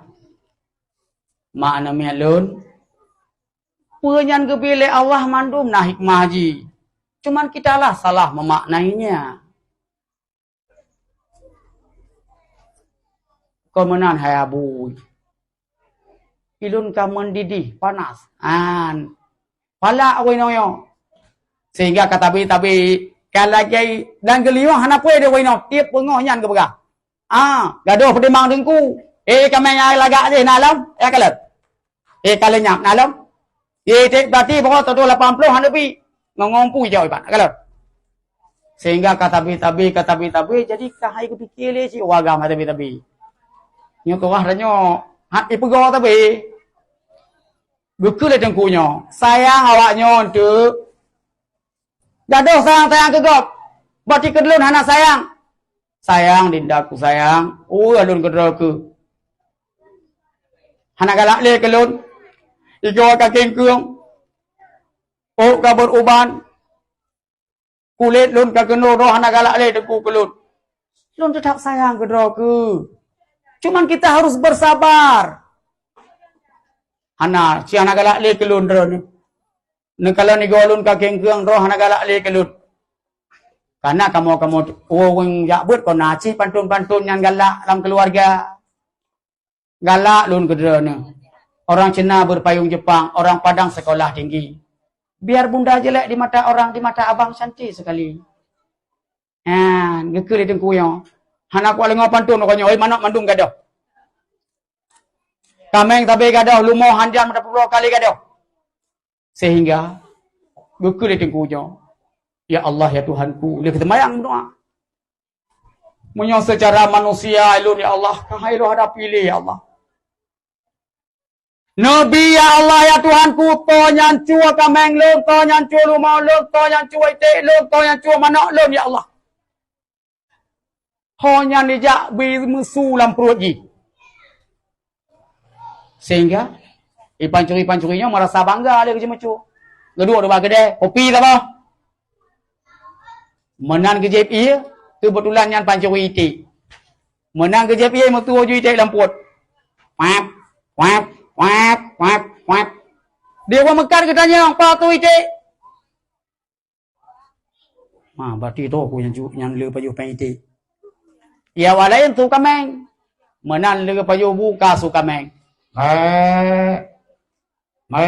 mak aneuk miet lôn, peue nyan geubri lé Allah mandum na hikmah jih. Cuman kitalah salah meumaknainya." "Kon meunan hai abu, ilôn ka meudidih panas." An. Palak awai nyoe. Sehingga ka tabi-tabi, ka lagée dan geuliwah hana peue di awai nyoe, tieb beungoh nyan geupeugah, "Ah, gadôh peutimang Teungku. Eh, kaméng nyang lagak jih na lom, eh, kalon. Eh, ka leunyap na lom. Eh, iték peulatih boh tutoh lapan ploh hana bi. Ngon-ngon pui jawai pat, na kalon." Sehingga ka tabi-tabi, ka tabi-tabi, jadi ka hai geupike lé cit ureuëng agam hai tabi-tabi. Nyoe keurah tanyoe, ha, ipeugoe tabi. Geukheun lé Teungku nyoe, "Sayang awak nyoe eunteuk. Gadôh sayang-sayang keu gob. Berarti keu lôn hana sayang." "Sayang, Dinda ku sayang. Weueh lôn keudroe keuh. Hana galak lé keu lôn. Igoe ka kengkeung. Ôk ka beuruban. Kulét lôn ka keunoe droe hana galak lé Teungku keu lôn. Lôn teutab sayang keudroe keuh. Cuman kita harus bersabar." "Hana, ci hana galak lé keu lôn droeneuh. Neukalon igoe lôn ka kengkeung droe hana galak lé keu lôn. Karena kamoe-kamoe ureuëng jak beuet kon na cit pantôn-pantôn nyang galak lam keuluwarga. Galak lôn keu droeneuh. Orang Cina berpayung Jepang, orang Padang sekolah tinggi. Biar bunda jelek di mata orang, di mata abang cantik sekali." Nyan, geukheun lé Teungku nyoe. Hana kuat leungoe pantôn uroe nyoe, hôi manok mandum gadôh. Kaméng sabe gadôh, lumo hanjan meutapeuloe kali gadôh. Sehingga geukheun lé Teungku nyoe, "Ya Allah, ya Tuhanku," lheueh geuseumayang meudoá. "Meunyoe seucara manusia ulôn, ya Allah, ka hai lôn hadapi lé, ya Allah. Neubi, ya Allah, ya Tuhanku, toh nyan cue kaméng lôn, toh nyan cue lumo lôn, toh nyan cue iték lôn, toh nyan cue manok lôn, ya Allah. Ho nyan jijak bi meusu lam pruet jih." Sehingga, ipancuri-pancuri nyoe meurasa bangga lé geuceumeucue. Geuduek di bak keudè, kopi saboh. Meunan geujieb ié, keubeutulan nyan pancuri iték. Meunan geujieb ié, meutuwoe ju iték lam pruet. Wap, wap, wap, wap, wap. Di ureuëng meukat geutanyong, "Peue tu iték?" "Ma, berarti toh ku nyan cu-, nyan le pajoh péng iték. Ia awak laén su kaméng. Meunan le pajoh bu ka su kaméng." Mé. Mé.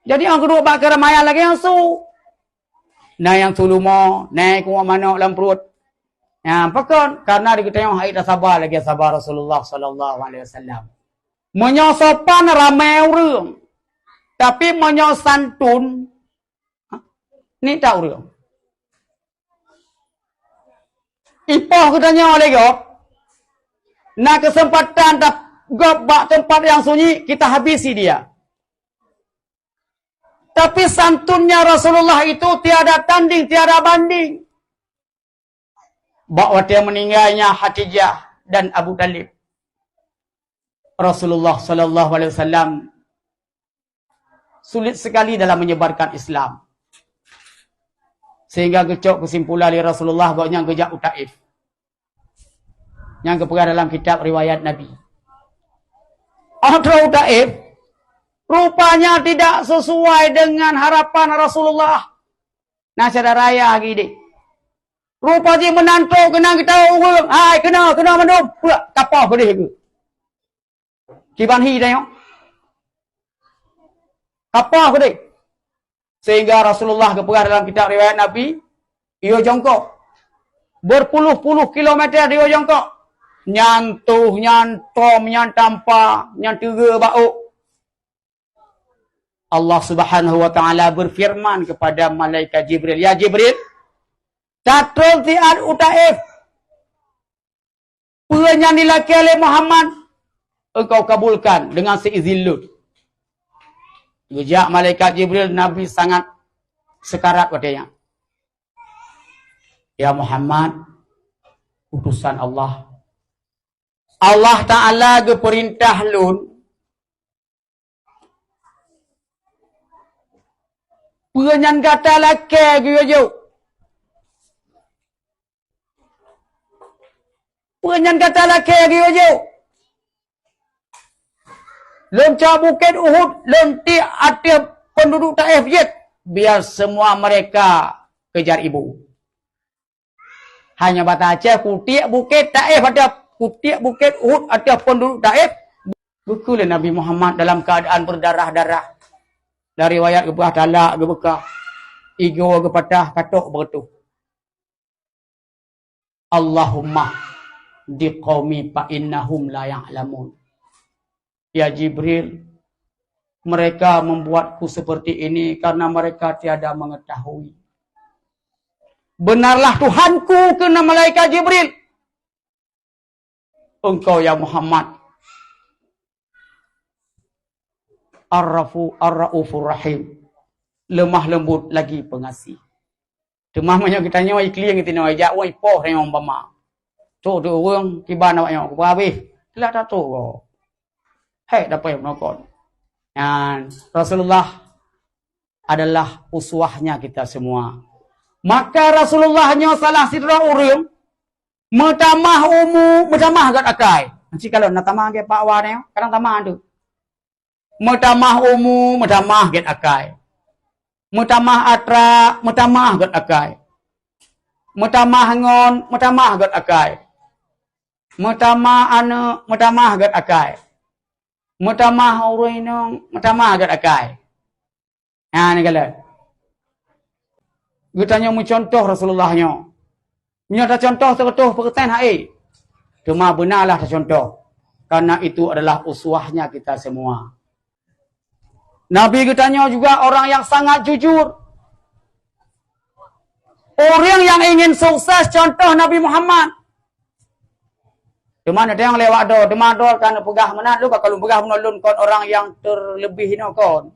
Jadi, nyang keuduek bak keuramaian lagée nyan su. Na nyang su lumo, na nyang kuwoe manok lam pruet. Nyan pakon? Karena di geutanyoe hana tasaba lagée saba Rasulullah sallallahu alaihi wasallam. Meunyoe sopan ramé ureuëng, tapi meunyoe santun, ha, nita ureuëng. Ipoh geutanyoe lé gob, na keuseumpatan ta-, gob bak teumpat nyang sunyi, kita habisi dia. Tapi santunnya Rasulullah itu tiada tanding, tiada banding. Bak watée meuninggaina Khadijah dan Abu Thalib, Rasulullah sallallahu alaihi wasallam sulit sekali dalam menyebarkan Islam. Sehingga geucok kesimpulan lé Rasulullah, gobnyan geujak u Taif. Nyang geupeugah dalam kitab riwayat Nabi. Óh troh u Taif, rupanya tidak sesuai dengan harapan Rasulullah. Na syedara yah geuideh. Rupa jih meunan troh keunan geutawoe ureuëng, "Hai, keunoe, keunoe mandum!" Peue, kapoh keudeh geuh. Kiban hi tanyoe. Kapoh keudeh. Sehingga Rasulullah geupeugah dalam kitab riwayat Nabi, "Yue jongkok. Berpuluh-puluh kilometer yue jongkok. Nyan toh, nyan tom, nyan tampa, nyan teugeu bak ôk." Allah Subhanahu wa Ta'ala berfirman kepada malaikat Jibril, "Ya Jibril, tatrôn siat u Taif. Peue nyang jilakée lé Muhammad, engkau kabulkan dengan seizin lôn." Geujak malaikat Jibril, Nabi sangat sekarat watée nyan. "Ya Muhammad, utusan Allah, Allah Ta'ala geupeurintah lôn, peue nyang gata lakée geuyue jok. Peue nyang gata lakée geuyue jok. Lôn cok Bukét Uhud, lôn tiek ateueh peunduduek Taif jeuet, biar semua mereka kejar ibu." Hanya bata Aceh, kutiek Bukét Taif ateueh, kutiek Bukét Uhud ateueh peunduduek Taif. Geukheun lé Nabi Muhammad dalam keuadaan beudarah-darah. Dari riwayat geupeugah talak geubeukah, igoe geupatah, katok beureutoh. "Allahumma hdi qaumi fa innahum la ya'lamun." "Ya Jibril, mereka membuatku seperti ini karena mereka tiada mengetahui." "Benarlah Tuhanku," kheun malaikat Jibril, "Engkau, ya Muhammad, Ar-Rafu, Ar-Raufur Rahim, lemah lembut lagi pengasih." Teuma meunyoe geutanyoe iklieng tinoe, jak wai poh tanyoe umpama. Trok teu ureuëng kiban awak nyoe, kupeugah habéh, teulak tatrok goe. Hék dapée peunokon. Nyan, Rasulullah adalah uswahnya kita semua. Maka Rasulullah nyoe salah sidroe ureuëng, meutamah umu, meutamah gét akai. Aci kalon na tamah gét pak wa nyoe, kadang tamah tu. Meutamah umu, meutamah gét akai. Meutamah atra, meutamah gét akai. Meutamah ngon, meutamah gét akai. Meutamah aneuëk, meutamah gét akai. Meutamah ureuëng inong, meutamah gét akai. Ha, ni kala. Geutanyoe meucuntoh Rasulullah nyoe. Meunyoe tacontoh seureutôh peureusén hai, teuma beunalah tacontoh, karena itu adalah uswahnya kita semua. Nabi geutanyoe juga orang yang sangat jujur. Ureuëng nyang ingin sukses contoh Nabi Muhammad. Teuma neutanyong lé awak droe, teuma droe ka neupeugah meunan, lôn ka lôn peugah bunoe lôn kon orang yang terlebih inoe kon.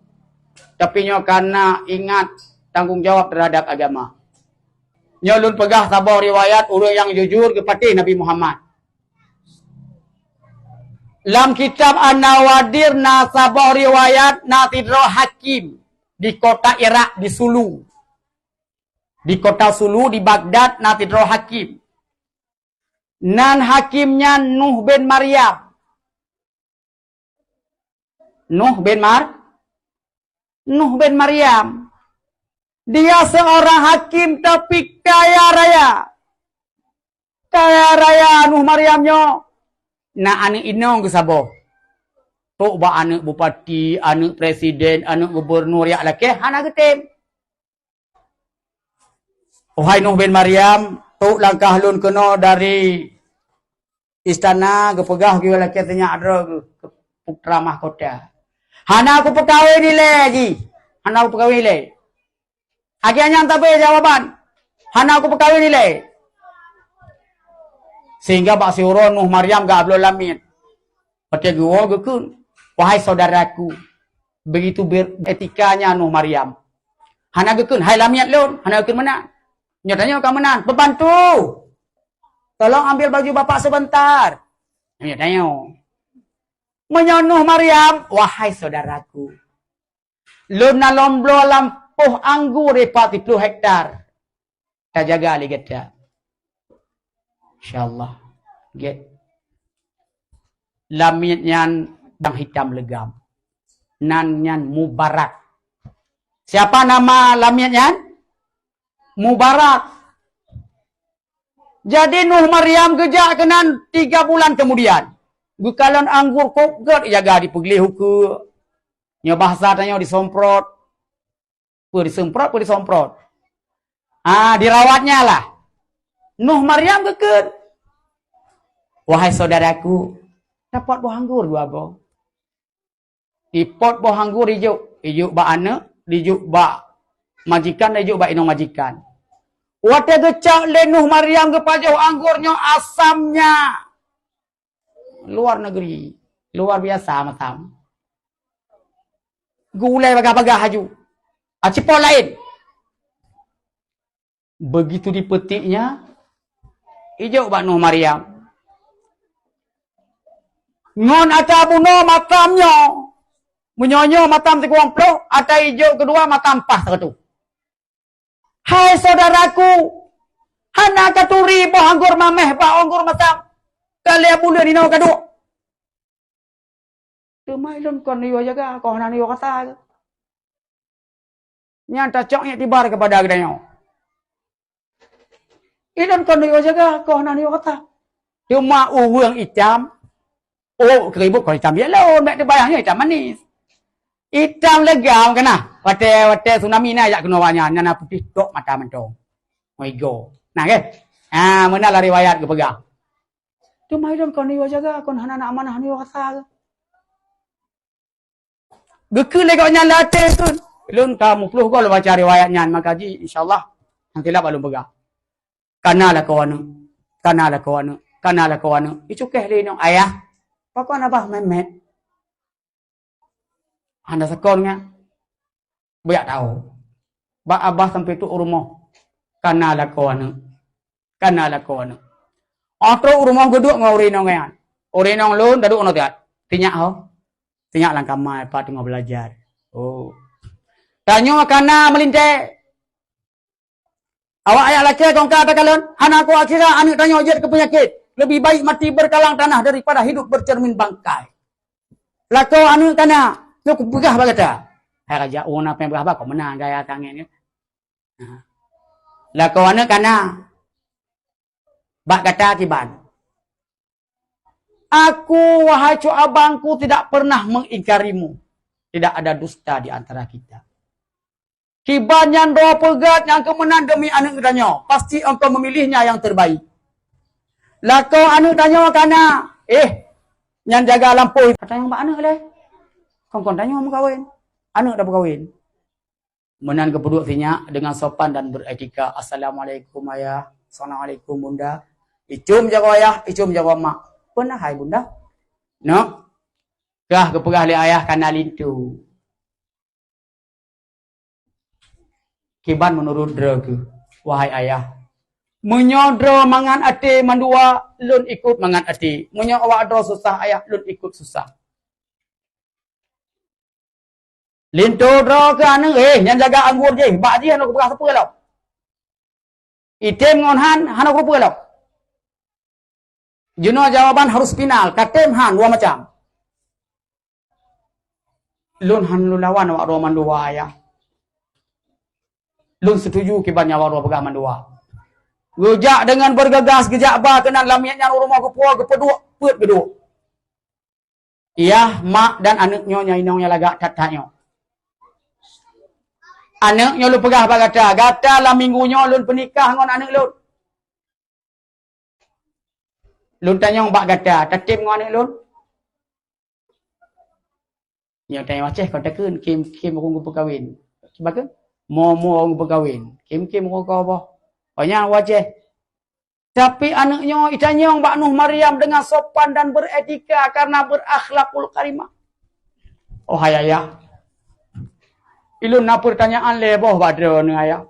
Tapi nyoe kana ingat tanggong jawab terhadap agama. Nyoe lôn peugah saboh riwayat ureuëng nyang jujur geupatéh Nabi Muhammad. Lam kitab An-Nawadir na saboh riwayat na sidroe hakim di kota Irak di Sulu. Di kota Sulu di Baghdad na sidroe hakim. Nan hakim nyan Nuh bin Maryam. Nuh bin Mar-, Nuh bin Maryam. Dia seorang hakim tapi kaya raya. Kaya raya Nuh Maryam nyoe. Na aneuëk inong geusaboh. Trok bak aneuëk bupati, aneuëk presiden, aneuëk gubernur jak lakée hana geutem. "Wahai Nuh bin Maryam, trok langkah lôn keunoe dari istana, geupeugah keu lakée sinyak droe geuh, keu putra mahkota. Hana kupeukawen ilée jih, hana kupeukawen ilée." Akhé nyan sabe jawaban, "Hana kupeukawen ilée." Sehingga bak siuroe Nuh Maryam geubloe lamiet. Watée geuwoe geukheun, "Wahai saudaraku." Begitu ber-, etikanya Nuh Maryam. Hana geukheun, "Hai lamiet lôn," hana geukheun meunan. Nyoe tanyoe ka meunan, "Pembantu, tolong ambil baju bapak sebentar." Nyoe tanyoe. Meunyoe Nuh Maryam, "Wahai saudaraku, lôn na lôn bloe lampôh anggô dipat siplôh hektar. Tajaga lé gata." Insya Allah. Gét. Lamiet nyan dang hitam legam. Nan nyan Mubarak. Siapa nama lamiet nyan? Mubarak. Jadi Nuh Maryam geujak keunan tiga bulan kemudian. Geukalon anggô kok gét jaga dipeugleh ukeue. Nyoe bahasa tanyoe disomprot. Peue disemprot, peue disomprot. Ah, dirawatnya lah. Nuh Maryam geukheun, "Wahai saudaraku, dapot boh anggô dua boh." Ipot boh anggô dijok, dijok bak aneuk, dijok bak majikan, dijok bak inong majikan. Watée geucok lé Nuh Maryam geupajoh anggô nyoe asamnya luar negeri, luar biasa masam. Gulai bagah-bagah haju. Ah, cipol laén. Begitu dipeutiknya, ijok bak Nuh Maryam. Ngon ata bunoe matam nyoe. Meunyoe nyoe matam sikureueng ploh, ata ijok keudua matam paih sireutôh. "Hai saudaraku, hana katuri boh anggô mameh bak anggô matam. Ka lhée buleuen inoe kaduek." "Teuma ulôn kon neuyue jaga, kon hana neuyue rasa." Nyan tacok iktibar kepada geutanyoe. "Ulôn kon neuyue jaga, kon hana neuyue rasa. Teuma ureuëng itam, oh, keuribut kon itam biet lôn, bék teubayang nyoe itam manis. Itam legam keunan. Watée, watée tsunami na jak keunoe awaknyan, nyan na putéh tok mata mantong. Ngon igoe." Nah, ke? Ha, meunan lah riwayat geupeugah. Teuma ulôn kon neuyue jaga, kon hana na amanah neuyue rasa." Geukheun lé gobnyan lam até kheun. Lôn ka muplôh goe lôn baca riwayat nyan, maka jih, insya Allah, nyang silap lôn peugah. Kana lakoe aneuk, kana lakoe aneuk, kana lakoe aneuk. Icukéh lé inong, "Ayah, pakon abah mét-mét?" Hana seukon nyan. Bujak tahu. Bak abah sampai trok u rumoh. Kana lakoe aneuk. Kana lakoe aneuk. Oh, trok u rumoh geuduek ngon ureueng inong nyan. Ureueng inong lôn taduek ngon tiat. Tinyak ho. Tinyak lam kama, pat teungoh belajar. Oh. Tanyoe kana meulintèe. Awak ayah lakèe kong ka takalon, hana ku akhira aneuk tanyoe jeuet keu peunyakét. Lebih baik mati berkalang tanah daripada hidup bercermin bangkai. Lakoe aneuk kana, nyoe kupeugah bak gata. Hai raja, oh, na pèng peugah bak, kok meunan gaya tangen nyoe. Ha. Lakoe aneuk kana, bak gata kiban. Aku, wahai cut abangku, tidak pernah mengingkarimu. Tidak ada dusta di antara kita. Kiban nyan droe peugah nyang keumeunan demi aneuk geutanyoe, pasti engkau memilihnya yang terbaik. Lakoe aneuk tanyoe kana, eh, nyan jaga lampôh. Ka tanyong bak aneuk lé. Kon-kon tanyoe meukawen. Aneuk dah meukawen. Meunan geupeuduek sinyak dengan sopan dan beretika. "Assalamualaikum, Ayah." "Assalamualaikum, Bunda." Icum jaroe ayah, icum jaroe mak. "Peue na hai, Bunda?" "Neuk, kah geupeugah lé ayah kana linto." Kiban meunurot droe keuh, wahai ayah. Meunyoe droe mangat até mandua, lôn ikot mangat até. Meunyoe awak droe susah ayah, lôn ikot susah. Linto droe keu aneuk, eh, nyan jaga anggô jih, bak jih hana kupeugah sapeue lom. Item ngon han, hana kupeugah lom. Jinoe jawaban harus final, katem han, dua macam. Lôn han lôn lawan awak droe mandua, ayah. Lôn setuju kiban nyang awak droe peugah mandua. Geujak deungon bergegas, geujak ba keunan lamiet nyan u rumoh geupuwoe, geupeuduek peuet geuduek. Yah, mak dan aneuk nyoe nyang inong nyang lagak that-that nyoe. Aneuk nyoe lôn peugah bak gata, gata lam minggu nyoe lôn peunikah ngon aneuk lôn. Lôn tanyong bak gata, tatem ngon aneuk lôn? Nyoe tanyong Aceh kon takheun, kim-kim ureueng geupeukawen. Kiban kheun? Mo-mo ureueng geupeukawen. Kim-kim ureueng koh boh. Oh, nyan Aceh. Tapi aneuk nyoe itanyong bak Nuh Maryam dengan sopan dan beretika karena berakhlakul karimah. Oh, hai ayah. Ilôn na peurtanyaan lhèe boh bak droeneuh, ayah.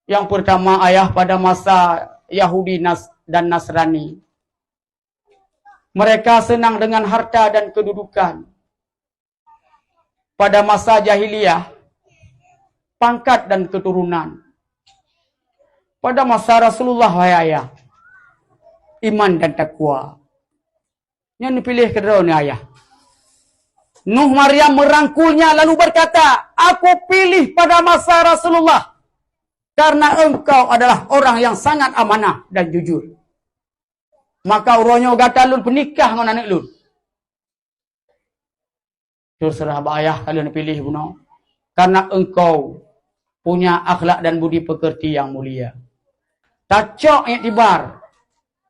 Yang pertama, ayah, pada masa Yahudi Nas-, dan Nasrani, mereka senang dengan harta dan kedudukan. Pada masa jahiliyah, pangkat dan keturunan. Pada masa Rasulullah, wahai ayah, iman dan takwa. Nyan neupiléh keudroe neuh ayah. Nuh Maryam merangkulnya lalu berkata, "Aku pilih pada masa Rasulullah, karena engkau adalah orang yang sangat amanah dan jujur. Maka uroe nyoe gata lôn peunikah ngon aneuk lôn." Terserah bak ayah ka lheueh neupiléh bunoe, karena engkau punya akhlak dan budi pekerti yang mulia. Tacok iktibar.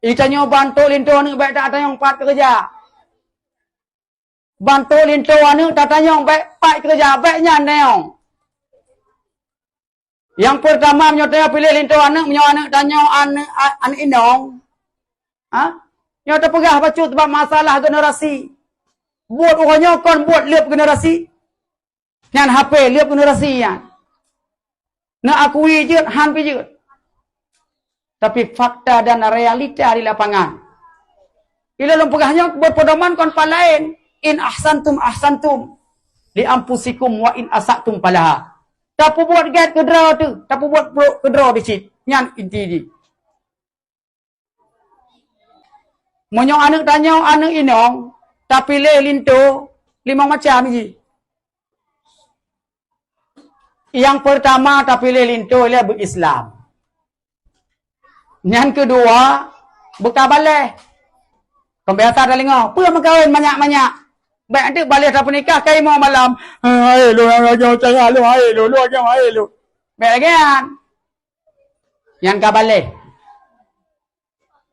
Itanyoe bantu linto aneuk bèk tatanyong pat keureuja. Bantu linto aneuk tatanyong bèk pat keureuja, bèk nyan tanyong. Nyang peurtama, meunyoe tanyoe piléh linto aneuk, meunyoe aneuk tanyoe aneuk, a-, aneuk inong, ha? Nyoe teupeugah bacut bak masalah generasi. Buet uroe nyoe kon buet lheueh generasi. Nyan hapé lheueh generasi nyan. Neuakui jeuet, han pi jeuet. Tapi fakta dan realita di lapangan. Ilôn lôn peugah nyoe buet pedoman kon pat laén. In ahsantum ahsantum li anfusikum wa in asatum falaha. Tapeubuet gèt keudroe teuh, tapeubuet brôk keudroe cit. Nyan inti jih. Meunyoe aneuk tanyoe aneuk inong, tapiléh linto limong macam jih. Nyang peurtama tapiléh linto ilèe beu-Islam. Nyan keudua, beukabaléh. Kon biasa tadeungoe, peue meukawen manyak-manyak. Bèk teuk baléh tapeunikah ka limong malam. Hai lôn, hai lôn, hai lôn, hai lôn. Bèk lagèe nyan. Nyan kabaléh.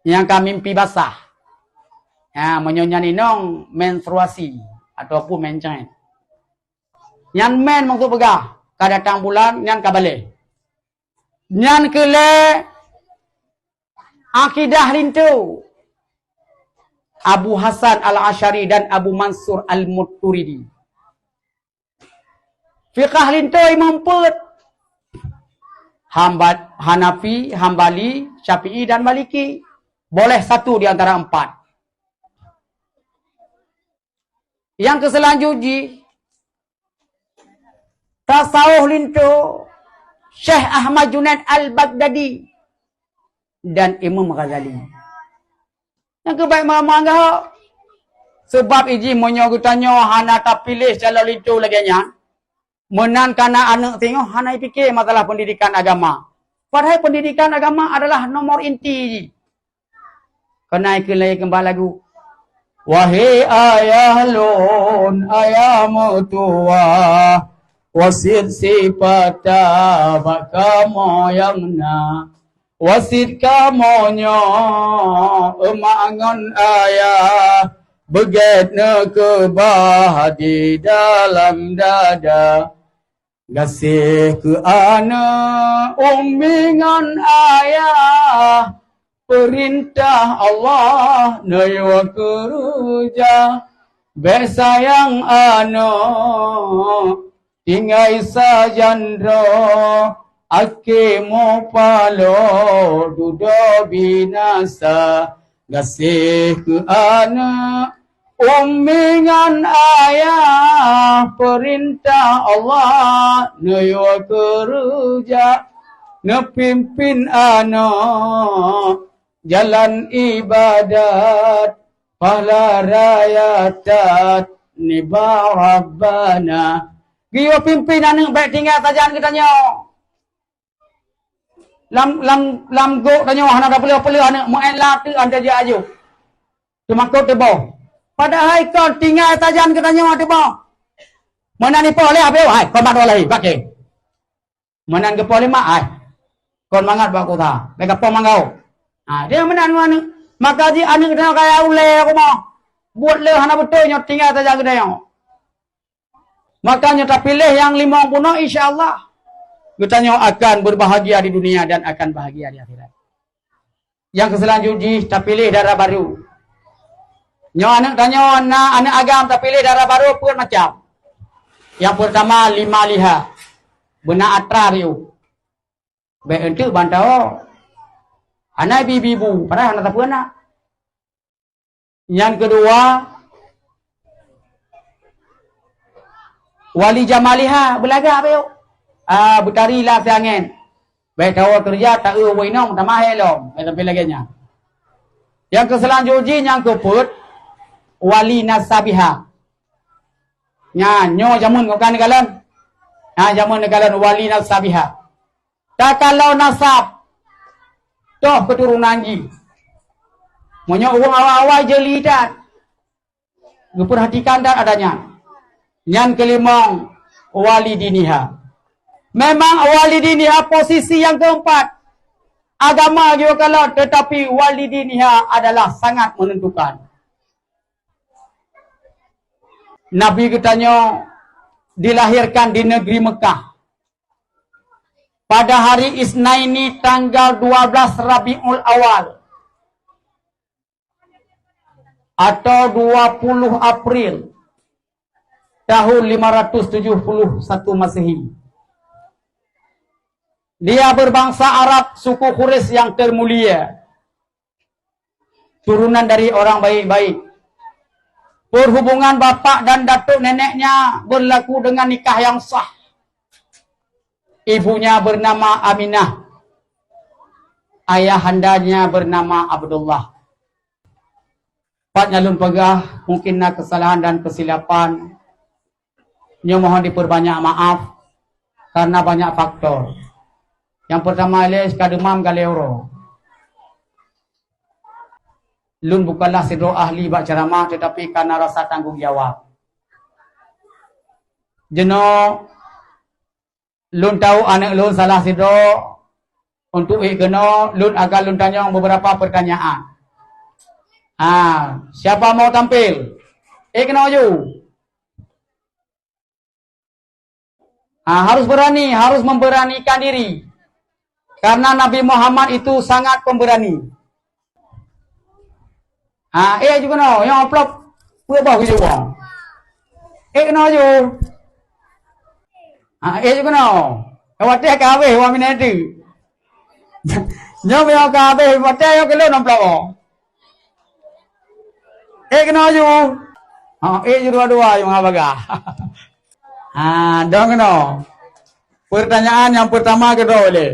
Nyang ka mimpi basah. Ha, meunyoe nyan inong menstruasi ataupun mencret. Nyan mèn maksud peugah, ka datang bulan, nyan kabaléh. Nyan keu lhèe akidah linto Abu Hasan Al-Asy'ari dan Abu Mansur Al-Maturidi. Fiqah linto imam peuet. Hamba-, Hanafi, Hambali, Syafi'i dan Maliki. Boleh satu di antara empat. Nyang keu seulanjut jih, tasawuf linto Syekh Ahmad Junaid Al-Baghdadi dan Imam Ghazali. Nyang keu bèk meumanggah. Seubab ijih meunyoe geutanyoe hana tapiléh calon linto lagèe nyan, meunan kana aneuk singoh hana jipike masalah pendidikan agama. Padahai pendidikan agama adalah nomor inti jih. Keunan keu lagèe keumah lagu. Wahé ayah lôn, ayah meutuwah, wasiet sipata bak kamoe nyang na. Wasiet kamoe nyoe, emak ngon ayah, beugét neukeubah di dalam dada. Gaséh keu aneuk, ummi ngon ayah, peurintah Allah neuyue keureuja. Bèk sayang aneuk, tinggai sajan droe, akhé mupaloe dudoe binasa. Gaséh keu aneuk, ummi ngon ayah, peurintah Allah neuyue keureuja. Neupimpén aneuk jalan ibadat, pahala raya that nibak Rabbana. Geuyue pimpén aneuk bèk tinggai sajan geutanyoe. Lam, lam, lam gok tanyoe hana tapeuleueh-peuleueh aneuk, meu'en lam teuk han tajak aju. Teumakot teuboh. Padahai kon tinggai sajan geutanyoe teuboh. Meunan ipoh lé abéh, hai, kon mak dua lahé, paké. Meunan geupoh lé mak, hai, kon mangat bak kuta, bèk gapoh manggau. Ha, dia meunan ngon aneuk. Maka jih aneuk geutanyoe kaya ulèe kumoh. Buet lé hana beutôi nyoe tinggai tajak geutanyoe. Maka nyoe tapiléh nyang limong bunoe, insya Allah geutanyoe akan berbahagia di dunia dan akan bahagia di akhirat. Nyang keu seulanjut jih tapiléh dara barô. Nyoe aneuk tanyoe na aneuk agam tapiléh dara barô peuet macam. Nyang peurtama lima liha. Beuna atra riôh. Bèk eunteuk ban tawoe. Hana ibi-ibu, padahai hana sapeue na. Nyang keudua, wali jamaliha, beulagak bèk. Ah, beutari lam asèe angèn. Bèk tawoe keureuja, taeu ubak inong, tamah lom. Bèk sampai lagèe nyan. Nyang keu seulanjut jih, nyang keupeuet, wali nasabiha. Nyan, nyoe jameun bukan neukalon. Nyan jameun neukalon wali nasabiha. Takalon nasab, toh keuturonan jih. Meunyoe ureueng awai-awai jeuet that, geupeurhatikan that adat nyan. Nyan keulimong, wali diniha. Memang wali diniha posisi nyang keumpat. Agama jih kalon, tetapi wali diniha adalah sangat menentukan. Nabi geutanyoe dilahirkan di negeri Mekah pada hari Isnaini tanggal dua belas Rabiul Awal atau dua puluh April tahun lima ratus tujuh puluh satu Masehi. Dia berbangsa Arab, suku Quraisy yang termulia. Turunan dari orang baik-baik. Perhubungan bapak dan datuk neneknya berlaku dengan nikah yang sah. Ibunya bernama Aminah. Ayahandanya bernama Abdullah. Pat nyang lôn peugah, mungkin na kesalahan dan kesilapan. Nyoe mohon diperbanyak maaf karena banyak faktor. Nyang peurtama ilèe ka deumam galeh uroe. Lôn bukanlah sidroe ahli bak ceramah, tetapi karena rasa tanggung jawab. Jinoe lôn tau aneuk lôn salah sidroe untuk ék keunoe, lôn akan lôn tanyong beberapa pertanyaan. Ha, siapa mau tampil? Ék keunoe ju. Ha, harus berani, harus memberanikan diri. Karena Nabi Muhammad itu sangat pemberani. Ha, ék ju keunoe, nyang amplop peuet boh keu ju. Ék keunoe ju. Ha, ék ju keunoe. Watèe ka habéh, wah minèe teuk. Nyoe meunyoe ka habéh, watèe nyoe keu lôn amplop. Ék keunoe ju. Ha, ék ju dua-dua ju ngon bagah. Ha, dong keunoe. Pertanyaan nyang peurtama keudroe lé.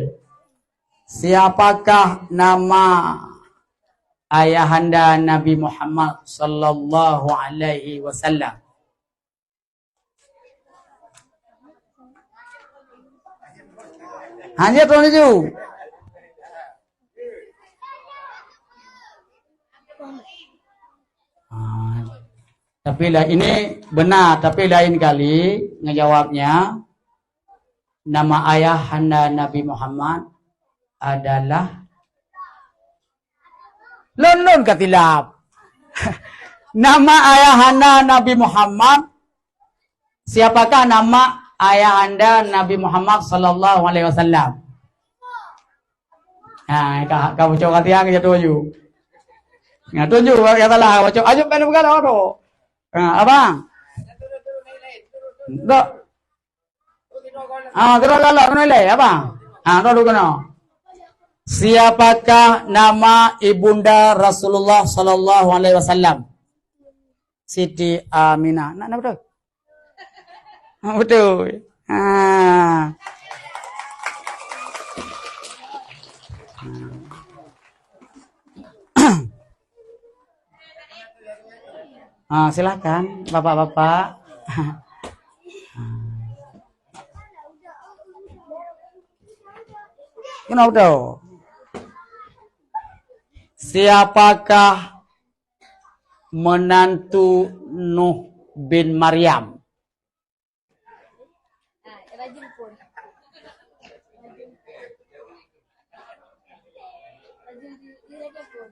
Siapakah nama ayahanda Nabi Muhammad sallallahu alaihi wasallam? Hanya tuan ju. Ah, tapi lah ini benar, tapi lain kali ngejawabnya. Nama ayahanda Nabi Muhammad adalah, lôn-lôn ka silap. Nama ayahanda Nabi Muhammad, siapakah nama ayahanda Nabi Muhammad sallallahu alaihi wasallam? Ha, ka, ka boco ka tiang jatuh ju. Nah, tunjuk bak nyang salah, boco. Ayo, pen bukan tu. Ha, abang. Tak. Ah, terus galak kena ilèe, apa? Ah, terus kena. Siapakah nama ibunda Rasulullah sallallahu alaihi wasallam? Siti Aminah. Nak, nak betul? Ah, betul. Ah. Ah, silakan, Bapak-bapak. Kenapa tu? Siapakah menantu Nuh bin Maryam? Rajin pun. Rajin di, di Rajab pun.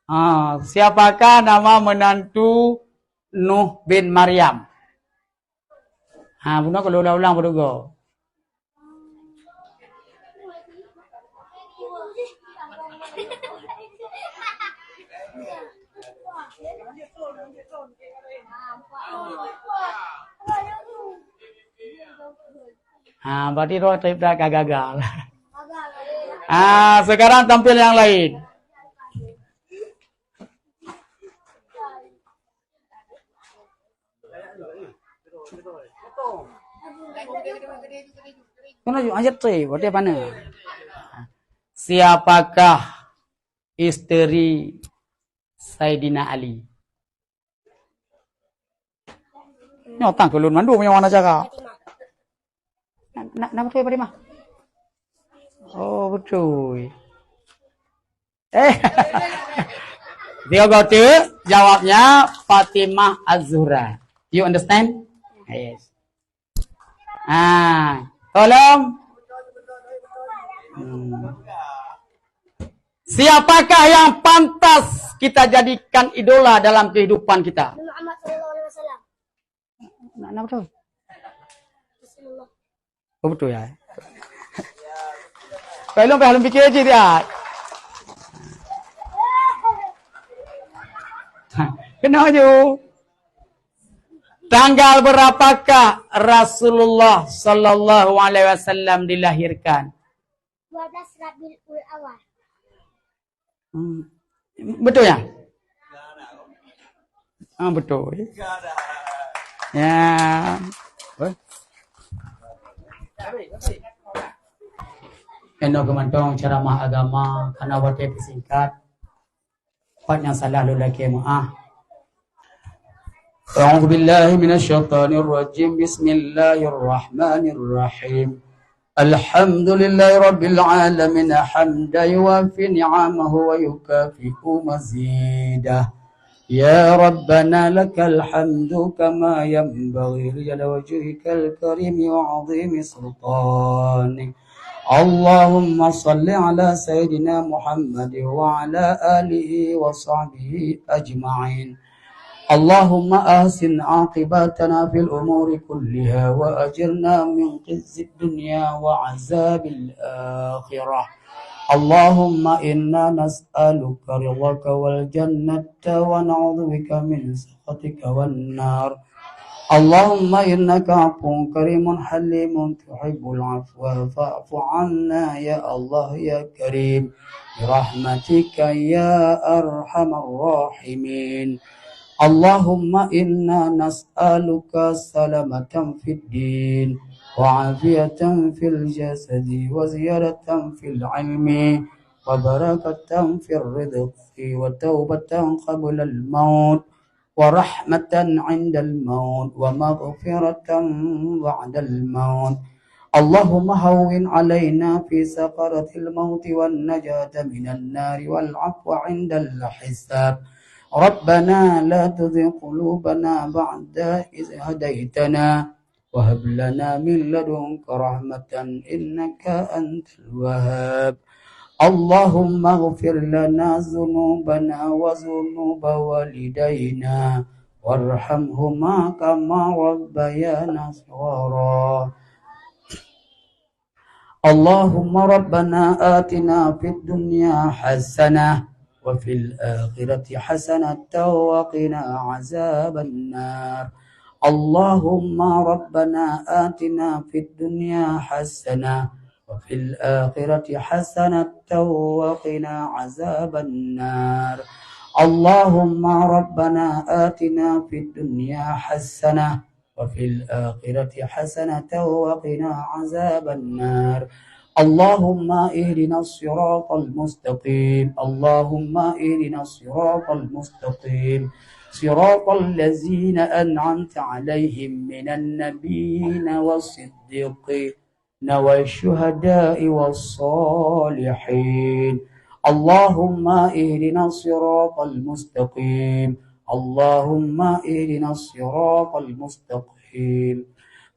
Ah, siapakah nama menantu Nuh bin Maryam? Ha, bunoe kalau ulang-ulang baru go. Ha, berarti roh trip dah gagal. Ha, sekarang tampil yang lain. Kan laju, anjat trip, berarti apa ni? Siapakah isteri Saidina Ali? Nyoe tang keu lôn mandum nyang mana cara. Na, na, na beutôi Fatimah? Oh, beutôi. Eh. Dia kata jawabnya Fatimah Az-Zuhra. You understand? Yes. Ah, tolong. Hmm. Siapakah yang pantas kita jadikan idola dalam kehidupan kita? Muhammad sallallahu alaihi wasallam. Nak, nak betul? Rasulullah. Oh, betul ya. Kalau payah lôn fikir cit dia. Kena je. Tanggal berapakah Rasulullah sallallahu alaihi wasallam dilahirkan? Dua belas Rabiul Awal. Hmm. Betul ya? Ah, betul. Ya. Apa? Kena kemantong ceramah agama karena watèe singkat. Pat nyang salah lôn lakèe meu'ah. أعوذ بالله من الشيطان الرجيم. بسم الله الرحمن الرحيم. الحمد لله رب العالمين، حمدا يوافي نعمه ويكافئ مزيده. يا ربنا لك الحمد كما ينبغي لجلال وجهك الكريم وعظيم سلطانك. اللهم صل على سيدنا محمد وعلى آله وصحبه أجمعين. اللهم أحسن عاقبتنا في الأمور كلها وأجرنا من خزي الدنيا وعذاب الآخرة. اللهم إنا نسألك رضاك والجنة ونعوذ بك من سخطك والنار. اللهم إنك عفو كريم حليم تحب العفو فاعف عنا يا الله يا كريم برحمتك يا أرحم الراحمين. اللهم إنا نسألك سلامة في الدين وعافية في الجسد وزيادة في العلم وبركة في الرزق وتوبة قبل الموت ورحمة عند الموت ومغفرة بعد الموت. اللهم هون علينا في سكرات الموت والنجاة من النار والعفو عند الحساب. ربنا لا تزغ قلوبنا بعد إذ هديتنا وهب لنا من لدنك رحمة إنك أنت الوهاب. اللهم اغفر لنا ذنوبنا وذنوب والدينا وارحمهما كما ربيانا صغارا. اللهم ربنا آتنا في الدنيا حسنة وفي الآخرة حسنة وقنا عذاب النار. اللهم ربنا آتنا في الدنيا حسنة وفي الآخرة حسنة وقنا عذاب النار. اللهم ربنا آتنا في الدنيا حسنة وفي الآخرة حسنة وقنا عذاب النار. اللهم اهدنا الصراط المستقيم. اللهم اهدنا الصراط المستقيم. صراط الذين أنعمت عليهم من النبيين والصديقين والشهداء والصالحين. اللهم اهدنا الصراط المستقيم. اللهم اهدنا الصراط المستقيم.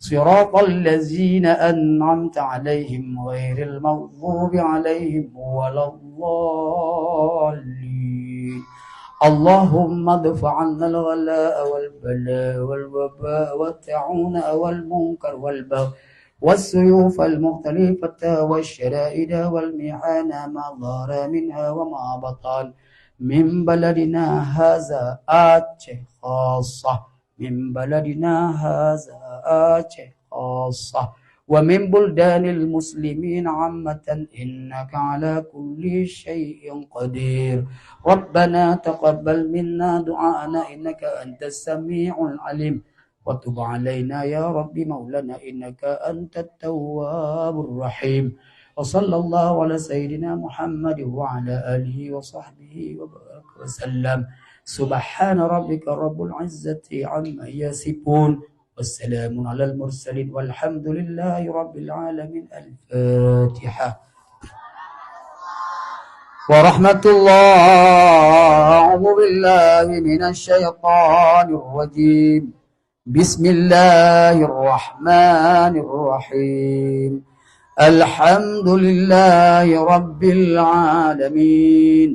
صراط الذين أنعمت عليهم غير المغضوب عليهم ولا الضالين. اللهم ادفع عنا الغلاء والبلاء والوباء والطاعون والمنكر والبغي والسيوف المختلفة والشدائد والمحن ما ظهر منها وما بطن من بلدنا هذا Aceh خاصة، من بلدنا هذا Aceh خاصة، ومن بلدان المسلمين عامة إنك على كل شيء قدير. ربنا تقبل منا دعاءنا إنك أنت السميع العليم وتب علينا يا رب مولانا إنك أنت التواب الرحيم. وصلى الله على سيدنا محمد وعلى آله وصحبه وبارك وسلم. سبحان ربك رب العزة عما يصفون. والسلام على المرسلين والحمد لله رب العالمين. الفاتحة. ورحمة الله. أعوذ بالله من الشيطان الرجيم. بسم الله الرحمن الرحيم. الحمد لله رب العالمين.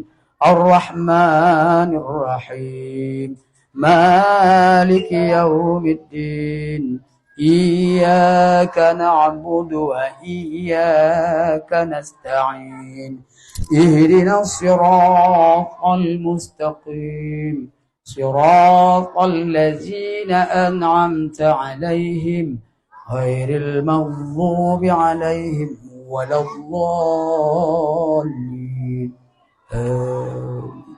الرحمن الرحيم. مالك يوم الدين. إياك نعبد وإياك نستعين. اهدنا الصراط المستقيم. صراط الذين أنعمت عليهم غير المغضوب عليهم ولا الضالين. آمين.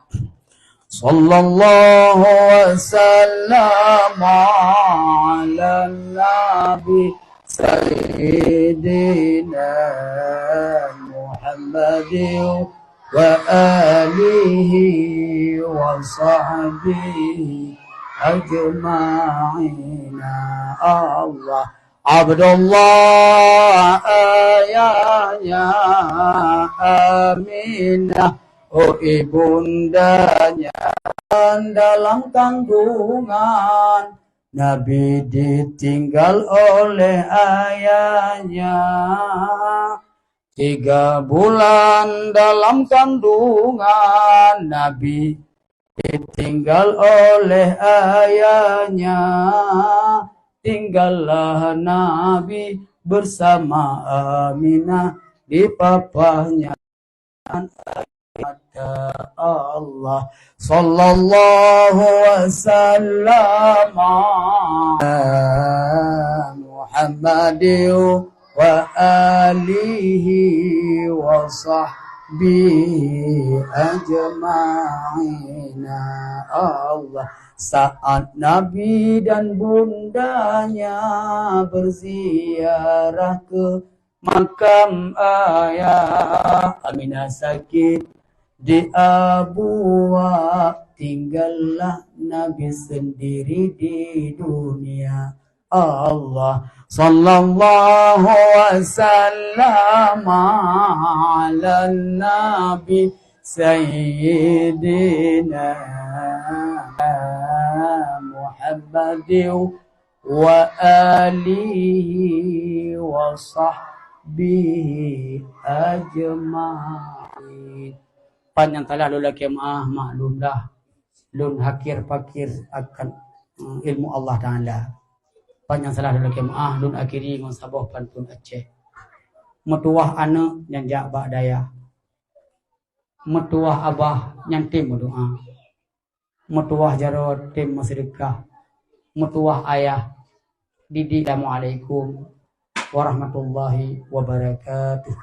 صلى الله وسلم على النبي سيدنا محمد وآله وصحبه أجمعين. Allah. Abdullah ayahnya Aminah, oh ibundanya dalam kandungan. Nabi ditinggal oleh ayahnya tiga bulan dalam kandungan. Nabi ditinggal oleh ayahnya. Tinggallah Nabi bersama Aminah di papahnya. Allah. Sallallahu wasallam ala Muhammadin wa alihi wa sahbihi ajma'ina. Allah. Saat Nabi dan bundanya berziarah ke makam ayah, Aminah sakit di Abuwa, tinggallah Nabi sendiri di dunia. Allah. Sallallahu wasallam ala Nabi Sayyidina Muhammadin wa alihi wa sahbihi ajma'in. Pan nyang salah lôn lakée meuáh, maklumlah lôn hakir pakir akan, eh, ilmu Allah Taala. Pan nyang salah lôn lakée meuáh, lôn akhiri ngon saboh pantun Aceh. Meutuwah aneuëk nyang jak bak dayah. Meutuwah abah nyang tem meudoá. Meutuwah jaroe tem meuseudeukah. Meutuwah ayah didik. Assalamualaikum warahmatullahi wabarakatuh.